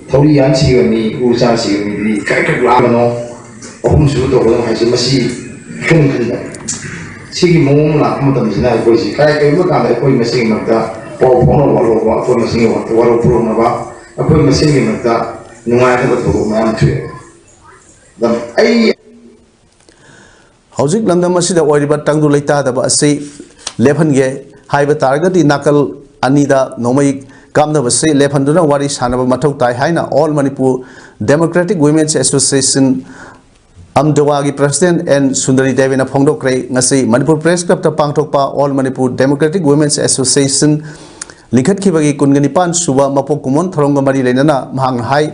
ꯊꯧꯔꯤ ꯌꯥꯟ ꯁꯤꯕ ꯃꯤ, ꯎ ꯆꯥ ꯁꯤꯕ ꯃꯤꯗꯨꯗꯤ ꯀꯔꯤ ꯀꯔꯤ ꯂꯥꯛꯄꯅꯣ? ꯑꯍꯨꯝꯁꯨꯕ ꯇꯧꯕꯅꯣ ꯍꯥꯏꯁꯦ ꯃꯁꯤ ꯈꯟ ꯈꯟꯗ꯫ ꯁꯤꯒꯤ ꯃꯑꯣꯡ ꯂꯥꯛꯄ ꯃꯇꯝꯁꯤꯅ ꯑꯩꯈꯣꯏꯁꯤ ꯀꯔꯤ ꯀꯔꯤꯒꯨꯝꯕ ꯀꯥꯟꯗ ꯑꯩꯈꯣꯏ ꯃꯁꯦꯟꯒꯤ ꯃꯔꯛꯇ ꯄꯥꯎ ꯐꯥꯎꯅꯕ ꯋꯥꯔꯧꯕ, ꯑꯩꯈꯣꯏ ꯃꯁꯦꯟꯒꯤ ꯃꯔꯛꯇ ꯋꯥꯔꯧ ꯄꯨꯔꯧꯅꯕ, ꯑꯩꯈꯣꯏ ꯃꯁꯦꯟꯒꯤ ꯃꯔꯛꯇ ꯅꯨꯡꯉꯥꯏꯅꯕ ꯊꯧꯗꯣꯛ ꯃꯌꯥꯝ ꯊꯣꯛꯑꯦ꯫ ꯑꯗ ꯑꯩ ꯍꯧꯖꯤꯛ ꯂꯝꯗꯝ ꯑꯁꯤꯗ ꯑꯣꯏꯔꯤꯕ ꯇꯪꯗꯨ ꯂꯩꯇꯥꯗꯕ ꯑꯁꯤ ꯂꯦꯞꯍꯟꯒꯦ ꯍꯥꯏꯕ ꯇꯥꯔꯒꯗꯤ ꯅꯥꯀꯜ ꯑꯅꯤꯗ ꯅꯣꯡꯃꯩ ꯀꯥꯞꯅꯕꯁꯤ ꯂꯦꯞꯍꯟꯗꯨꯅ ꯋꯥꯔꯤ ꯁꯥꯟꯅꯕ ꯃꯊꯧ ꯇꯥꯏ ꯍꯥꯏꯅ All Manipur Democratic Women's Association, ꯑꯝꯗꯋꯥꯒꯤ president ꯑꯦꯟ ꯁꯨꯟꯗꯔꯤ ꯗꯦꯕꯤꯅ ꯐꯣꯡꯗꯣꯛꯈ꯭ꯔꯦ꯫ ꯉꯁꯤ ꯃꯅꯤꯄꯨꯔ ꯄ꯭ꯔꯦꯁ ꯀ꯭ꯂꯕꯇ ꯄꯥꯡꯊꯣꯛꯄ All Manipur Democratic Women's Association ꯂꯤꯡꯈꯠꯈꯤꯕꯒꯤ ꯀꯨꯟꯒ ꯅꯤꯄꯥꯟ ꯁꯨꯕ ꯃꯄꯣꯛ ꯀꯨꯝꯑꯣꯟ ꯊꯧꯔꯝꯒ ꯃꯔꯤ ꯂꯩꯅꯅ ꯃꯍꯥꯛꯅ ꯍꯥꯏ,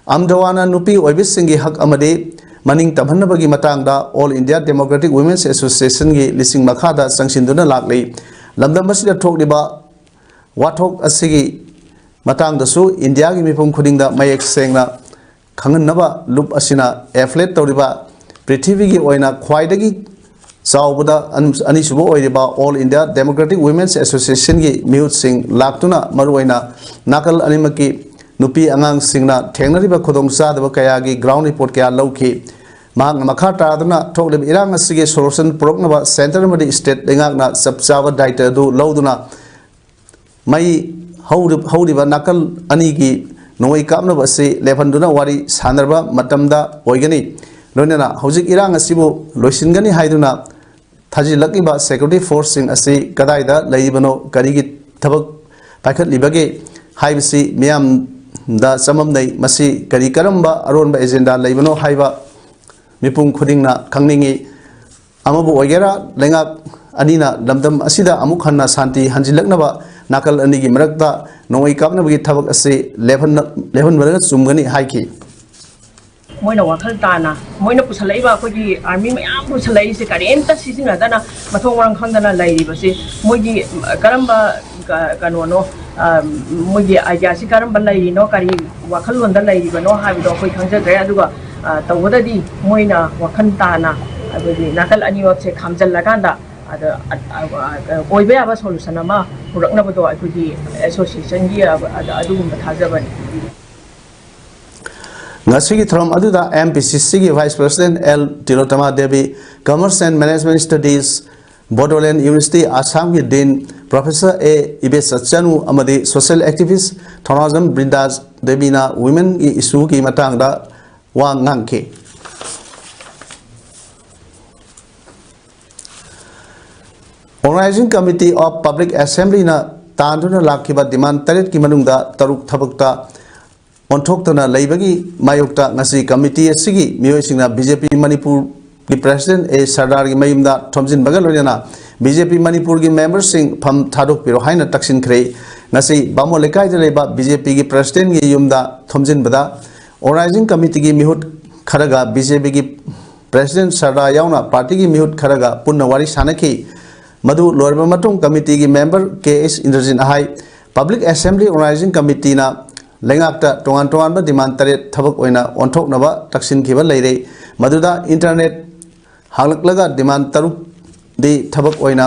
ꯑꯝꯗꯋꯥꯅ ꯅꯨꯄꯤ ꯑꯣꯏꯕꯤꯁꯤꯡꯒꯤ ꯍꯛ ꯑꯃꯗꯤ ꯃꯅꯤꯡ ꯇꯝꯍꯟꯅꯕꯒꯤ ꯃꯇꯥꯡꯗ All India Democratic Women's Associationꯒꯤ ꯂꯤꯁꯤꯡ ꯃꯈꯥꯗ ꯆꯪꯁꯤꯟꯗꯨꯅ ꯂꯥꯛꯂꯤ꯫ ꯂꯝꯗꯝ ꯑꯁꯤꯗ ꯊꯣꯛꯂꯤꯕ ꯋꯥꯊꯣꯛ ꯑꯁꯤꯒꯤ ꯃꯇꯥꯡꯗꯁꯨ ꯏꯟꯗꯤꯌꯥꯒꯤ ꯃꯤꯄꯨꯝ ꯈꯨꯗꯤꯡꯗ ꯃꯌꯦꯛ ꯁꯦꯡꯅ ꯈꯪꯍꯟꯅꯕ ꯂꯨꯞ ꯑꯁꯤꯅ ꯑꯦꯐꯤꯂꯦꯠ ꯇꯧꯔꯤꯕ ꯄ꯭ꯔꯤꯊꯤꯕꯤꯒꯤ ꯑꯣꯏꯅ ꯈ꯭ꯋꯥꯏꯗꯒꯤ ꯆꯥꯎꯕꯗ ꯑꯅꯤꯁꯨꯕ ꯑꯣꯏꯔꯤꯕ All India Democratic Women's Associationꯒꯤ ꯃꯤꯍꯨꯠꯁꯤꯡ ꯂꯥꯛꯇꯨꯅ ꯃꯔꯨꯑꯣꯏꯅ ꯅꯥꯀꯜ ꯑꯅꯤꯃꯛꯀꯤ ꯅꯨꯄꯤ ꯑꯉꯥꯡꯁꯤꯡꯅ ꯊꯦꯡꯅꯔꯤꯕ ꯈꯨꯗꯣꯡꯆꯥꯗꯕ ꯀꯌꯥꯒꯤ ꯒ꯭ꯔꯥꯎꯟ ꯔꯤꯄꯣꯔꯠ ꯀꯌꯥ ꯂꯧꯈꯤ꯫ ꯃꯍꯥꯛꯅ ꯃꯈꯥ ꯇꯥꯗꯨꯅ ꯊꯣꯛꯂꯤꯕ ꯏꯔꯥꯡ ꯑꯁꯤꯒꯤ ꯁꯣꯂꯨꯁꯟ ꯄꯨꯔꯛꯅꯕ ꯁꯦꯟꯇꯔ ꯑꯃꯗꯤ ꯁ꯭ꯇꯦꯠ ꯂꯩꯉꯥꯛꯅ ꯆꯞ ꯆꯥꯕ ꯗꯥꯏꯇ ꯑꯗꯨ ꯂꯧꯗꯨꯅ ꯃꯩ ꯍꯧꯔꯤ-, ꯍꯧꯔꯤꯕ ꯅꯥꯀꯜ ꯑꯅꯤꯒꯤ ꯅꯣꯡꯃꯩ ꯀꯥꯞꯅꯕ ꯑꯁꯤ ꯂꯦꯞꯍꯟꯗꯨꯅ ꯋꯥꯔꯤ ꯁꯥꯟꯅꯔꯕ ꯃꯇꯝꯗ ꯑꯣꯏꯒꯅꯤ꯫ ꯂꯣꯏꯅꯅ ꯍꯧꯖꯤꯛ ꯏꯔꯥꯡ ꯑꯁꯤꯕꯨ ꯂꯣꯏꯁꯤꯟꯒꯅꯤ ꯍꯥꯏꯗꯨꯅ ꯊꯥꯖꯤꯜꯂꯛꯂꯤꯕ ꯁꯦꯀ꯭ꯌꯨꯔꯤꯇꯤ ꯐꯣꯔꯁꯁꯤꯡ ꯑꯁꯤ ꯀꯗꯥꯏꯗ ꯂꯩꯔꯤꯕꯅꯣ, ꯀꯔꯤꯒꯤ ꯊꯕꯛ ꯄꯥꯏꯈꯠꯂꯤꯕꯒꯦ ꯍꯥꯏꯕꯁꯤ ꯃꯤꯌꯥꯝꯗ ꯆꯃꯝꯅꯩ꯫ ꯃꯁꯤ ꯀꯔꯤ ꯀꯔꯝꯕ ꯑꯔꯣꯟꯕ ꯑꯦꯖꯦꯟꯗꯥ ꯂꯩꯕꯅꯣ ꯍꯥꯏꯕ ꯃꯤꯄꯨꯝ ꯈꯨꯗꯤꯡꯅ ꯈꯪꯅꯤꯡꯏ꯫ ꯑꯃꯕꯨ ꯑꯣꯏꯒꯦꯔꯥ, ꯂꯩꯉꯥꯛ ꯑꯅꯤꯅ ꯂꯝꯗꯝ ꯑꯁꯤꯗ ꯑꯃꯨꯛ ꯍꯟꯅ ꯁꯥꯟꯇꯤ ꯍꯟꯖꯤꯜꯂꯛꯅꯕ ꯅꯥꯀꯜ ꯑꯅꯤꯒꯤ ꯃꯔꯛꯇ ꯅꯣꯡꯃꯩ ꯀꯥꯞꯅꯕꯒꯤ ꯊꯕꯛ ꯑꯁꯤ ꯂꯦꯞꯍꯟꯅ-, ꯂꯦꯞꯍꯟꯕꯅ ꯆꯨꯝꯒꯅꯤ ꯍꯥꯏꯈꯤ꯫ ꯃꯣꯏꯅ ꯋꯥꯈꯜ ꯇꯥꯅ, ꯃꯣꯏꯅ ꯄꯨꯁꯜꯂꯛꯏꯕ ꯑꯩꯈꯣꯏꯒꯤ ꯑꯥꯔꯃꯤ ꯃꯌꯥꯝ ꯄꯨꯁꯜꯂꯛꯏꯁꯦ ꯀꯔꯤꯝꯇ ꯁꯤꯖꯤꯟꯅꯗꯅ, ꯃꯊꯣꯡ ꯃꯔꯝ ꯈꯪꯗꯅ ꯂꯩꯔꯤꯕꯁꯦ, ꯃꯣꯏꯒꯤ, ꯑ, ꯀꯔꯝꯕ, ꯀ-, ꯀꯩꯅꯣꯅꯣ, ꯑ, ꯃꯣꯏꯒꯤ ꯑꯥꯏꯗꯤꯌꯥꯁꯤ ꯀꯔꯝꯕ ꯂꯩꯔꯤꯅꯣ, ꯀꯔꯤ ꯋꯥꯈꯜꯂꯣꯟꯗ ꯂꯩꯔꯤꯕꯅꯣ ꯍꯥꯏꯕꯗꯣ ꯑꯩꯈꯣꯏ ꯈꯪꯖꯗ꯭ꯔꯦ꯫ ꯑꯗꯨꯒ, ꯑ, ꯇꯧꯕꯗꯗꯤ ꯃꯣꯏꯅ ꯋꯥꯈꯜ ꯇꯥꯅ ꯑꯩꯈꯣꯏꯒꯤ ꯅꯥꯀꯜ ꯑꯅꯤꯃꯛꯁꯦ ꯈꯥꯝꯖꯜꯂꯀꯥꯟꯗ ꯑꯗ, ꯑ, ꯑ, ꯑ, ꯑꯣꯏꯕ ꯌꯥꯕ ꯁꯣꯂꯨꯁꯟ ꯑꯃ ꯄꯨꯔꯛꯅꯕꯗꯣ ꯑꯩꯈꯣꯏꯒꯤ ꯑꯦꯁꯣꯁꯤꯌꯦꯁꯟꯒꯤ, ꯑ, ꯑ, ꯑꯗꯨꯒꯨꯝꯕ ꯊꯥꯖꯕꯅꯤ꯫ ꯉꯁꯤꯒꯤ ꯊꯧꯔꯝ ꯑꯗꯨꯗ M P C Cꯒꯤ Vice President L Tilotama Devi, Commerce and Management Studies, Bodoland University, Assamꯒꯤ Dean Professor A Ibesachanu ꯑꯃꯗꯤ social activist ꯊꯧꯅꯥꯖꯝ ꯕ꯭ꯔꯤꯟꯗꯥ ꯗꯦꯕꯤꯅ womenꯒꯤ issueꯒꯤ ꯃꯇꯥꯡꯗ ꯋꯥ ꯉꯥꯡꯈꯤ꯫ Organising Committee of Public Assemblyꯅ ꯇꯥꯟꯗꯨꯅ ꯂꯥꯛꯈꯤꯕ demand ꯇꯔꯦꯠꯀꯤ ꯃꯅꯨꯡꯗ ꯇꯔꯨꯛ ꯊꯕꯛꯇ ꯑꯣꯟꯊꯣꯛꯇꯅ ꯂꯩꯕꯒꯤ ꯃꯥꯌꯣꯛꯇ ꯉꯁꯤ committee ꯑꯁꯤꯒꯤ ꯃꯤꯑꯣꯏꯁꯤꯡꯅ B J P ꯃꯅꯤꯄꯨꯔꯒꯤ President A ꯁꯔꯗꯥꯔꯒꯤ ꯃꯌꯨꯝꯗ ꯊꯣꯝꯖꯤꯟꯕꯒ ꯂꯣꯏꯅꯅ B J P ꯃꯅꯤꯄꯨꯔꯒꯤ memberꯁꯤꯡ ꯐꯝ ꯊꯥꯗꯣꯛꯄꯤꯔꯣ ꯍꯥꯏꯅ ꯇꯛꯁꯤꯟꯈ꯭ꯔꯦ꯫ ꯉꯁꯤ ꯕꯥꯃꯣꯟ ꯂꯩꯀꯥꯏꯗ ꯂꯩꯕ B J Pꯒꯤ Presidentꯒꯤ ꯌꯨꯝꯗ ꯊꯣꯝꯖꯤꯟꯕꯗ Organising Committeeꯒꯤ ꯃꯤꯍꯨꯠ ꯈꯔꯒ B J Pꯒꯤ President ꯁꯔꯗꯥꯔ ꯌꯥꯎꯅ partyꯒꯤ ꯃꯤꯍꯨꯠ ꯈꯔꯒ ꯄꯨꯟꯅ ꯋꯥꯔꯤ ꯁꯥꯟꯅꯈꯤ꯫ ꯃꯗꯨ ꯂꯣꯏꯔꯕ ꯃꯇꯨꯡ committee ꯒꯤ member ꯀꯦ ꯑꯩꯆ ꯏꯟꯗ꯭ꯔꯖꯤꯠꯅ ꯍꯥꯏ, Public Assembly Organising Committee ꯅ ꯂꯩꯉꯥꯛꯇ ꯇꯣꯉꯥꯟ ꯇꯣꯉꯥꯟꯕ demand ꯇꯔꯦꯠ ꯊꯕꯛ ꯑꯣꯏꯅ ꯑꯣꯟꯊꯣꯛꯅꯕ ꯇꯛꯁꯤꯟꯈꯤꯕ ꯂꯩꯔꯦ꯫ ꯃꯗꯨꯗ internet ꯍꯥꯡꯂꯛꯂꯒ demand ꯇꯔꯨꯛ ꯗꯤ ꯊꯕꯛ ꯑꯣꯏꯅ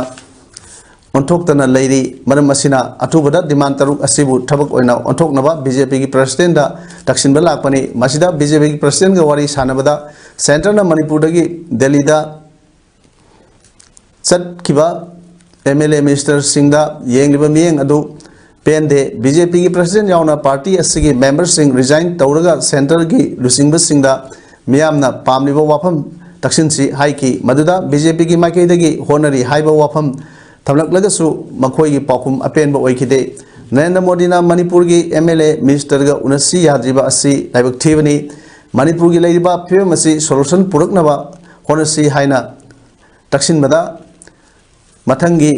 ꯑꯣꯟꯊꯣꯛꯇꯅ ꯂꯩꯔꯤ꯫ ꯃꯔꯝ ꯑꯁꯤꯅ ꯑꯊꯨꯕꯗ demand ꯇꯔꯨꯛ ꯑꯁꯤꯕꯨ ꯊꯕꯛ ꯑꯣꯏꯅ ꯑꯣꯟꯊꯣꯛꯅꯕ ꯕꯤ ꯖꯦ ꯄꯤ ꯒꯤ president ꯇꯛꯁꯤꯟꯕ ꯂꯥꯛꯄꯅꯤ꯫ ꯃꯁꯤꯗ ꯕꯤ ꯖꯦ ꯄꯤ ꯒꯤ president ꯒ ꯋꯥꯔꯤ ꯁꯥꯟꯅꯕꯗ centre ꯅ ꯃꯅꯤꯄꯨꯔꯗꯒꯤ ꯗꯦꯜꯂꯤꯗ ꯆꯠꯈꯤꯕ ꯑꯦꯝ ꯑꯦꯜ ꯑꯦ minister ꯁꯤꯡꯗ ꯌꯦꯡꯂꯤꯕ ꯃꯤꯠꯌꯦꯡ ꯑꯗꯨ ꯄꯦꯟꯗꯦ꯫ ꯕꯤ ꯖꯦ ꯄꯤ ꯒꯤ president ꯌꯥꯎꯅ party ꯑꯁꯤꯒꯤ member ꯁꯤꯡ resign ꯇꯧꯔꯒ centre ꯒꯤ ꯂꯨꯆꯤꯡꯕꯁꯤꯡꯗ ꯃꯤꯌꯥꯝꯅ ꯄꯥꯝꯂꯤꯕ ꯋꯥꯐꯝ ꯇꯛꯁꯤꯟꯁꯤ ꯍꯥꯏꯈꯤ꯫ ꯃꯗꯨꯗ ꯕꯤ ꯖꯦ ꯄꯤ ꯒꯤ ꯃꯥꯏꯀꯩꯗꯒꯤ ꯍꯣꯠꯅꯔꯤ ꯍꯥꯏꯕ ꯋꯥꯐꯝ ꯊꯝꯂꯛꯂꯒꯁꯨ ꯃꯈꯣꯏꯒꯤ ꯄꯥꯎꯈꯨꯝ ꯑꯄꯦꯟꯕ ꯑꯣꯏꯈꯤꯗꯦ꯫ ꯅꯔꯦꯟꯗ꯭ꯔ ꯃꯣꯗꯤꯅ ꯃꯅꯤꯄꯨꯔꯒꯤ ꯑꯦꯝ ꯑꯦꯜ ꯑꯦ minister ꯒ ꯎꯅꯁꯤ ꯌꯥꯗ꯭ꯔꯤꯕ ꯑꯁꯤ ꯂꯥꯏꯕꯛ ꯊꯤꯕꯅꯤ꯫ ꯃꯅꯤꯄꯨꯔꯒꯤ ꯂꯩꯔꯤꯕ ꯐꯤꯕꯝ ꯑꯁꯤ solution ꯄꯨꯔꯛꯅꯕ ꯍꯣꯠꯅꯁꯤ ꯍꯥꯏꯅ ꯇꯛꯁꯤꯟꯕꯗ ꯃꯊꯪꯒꯤ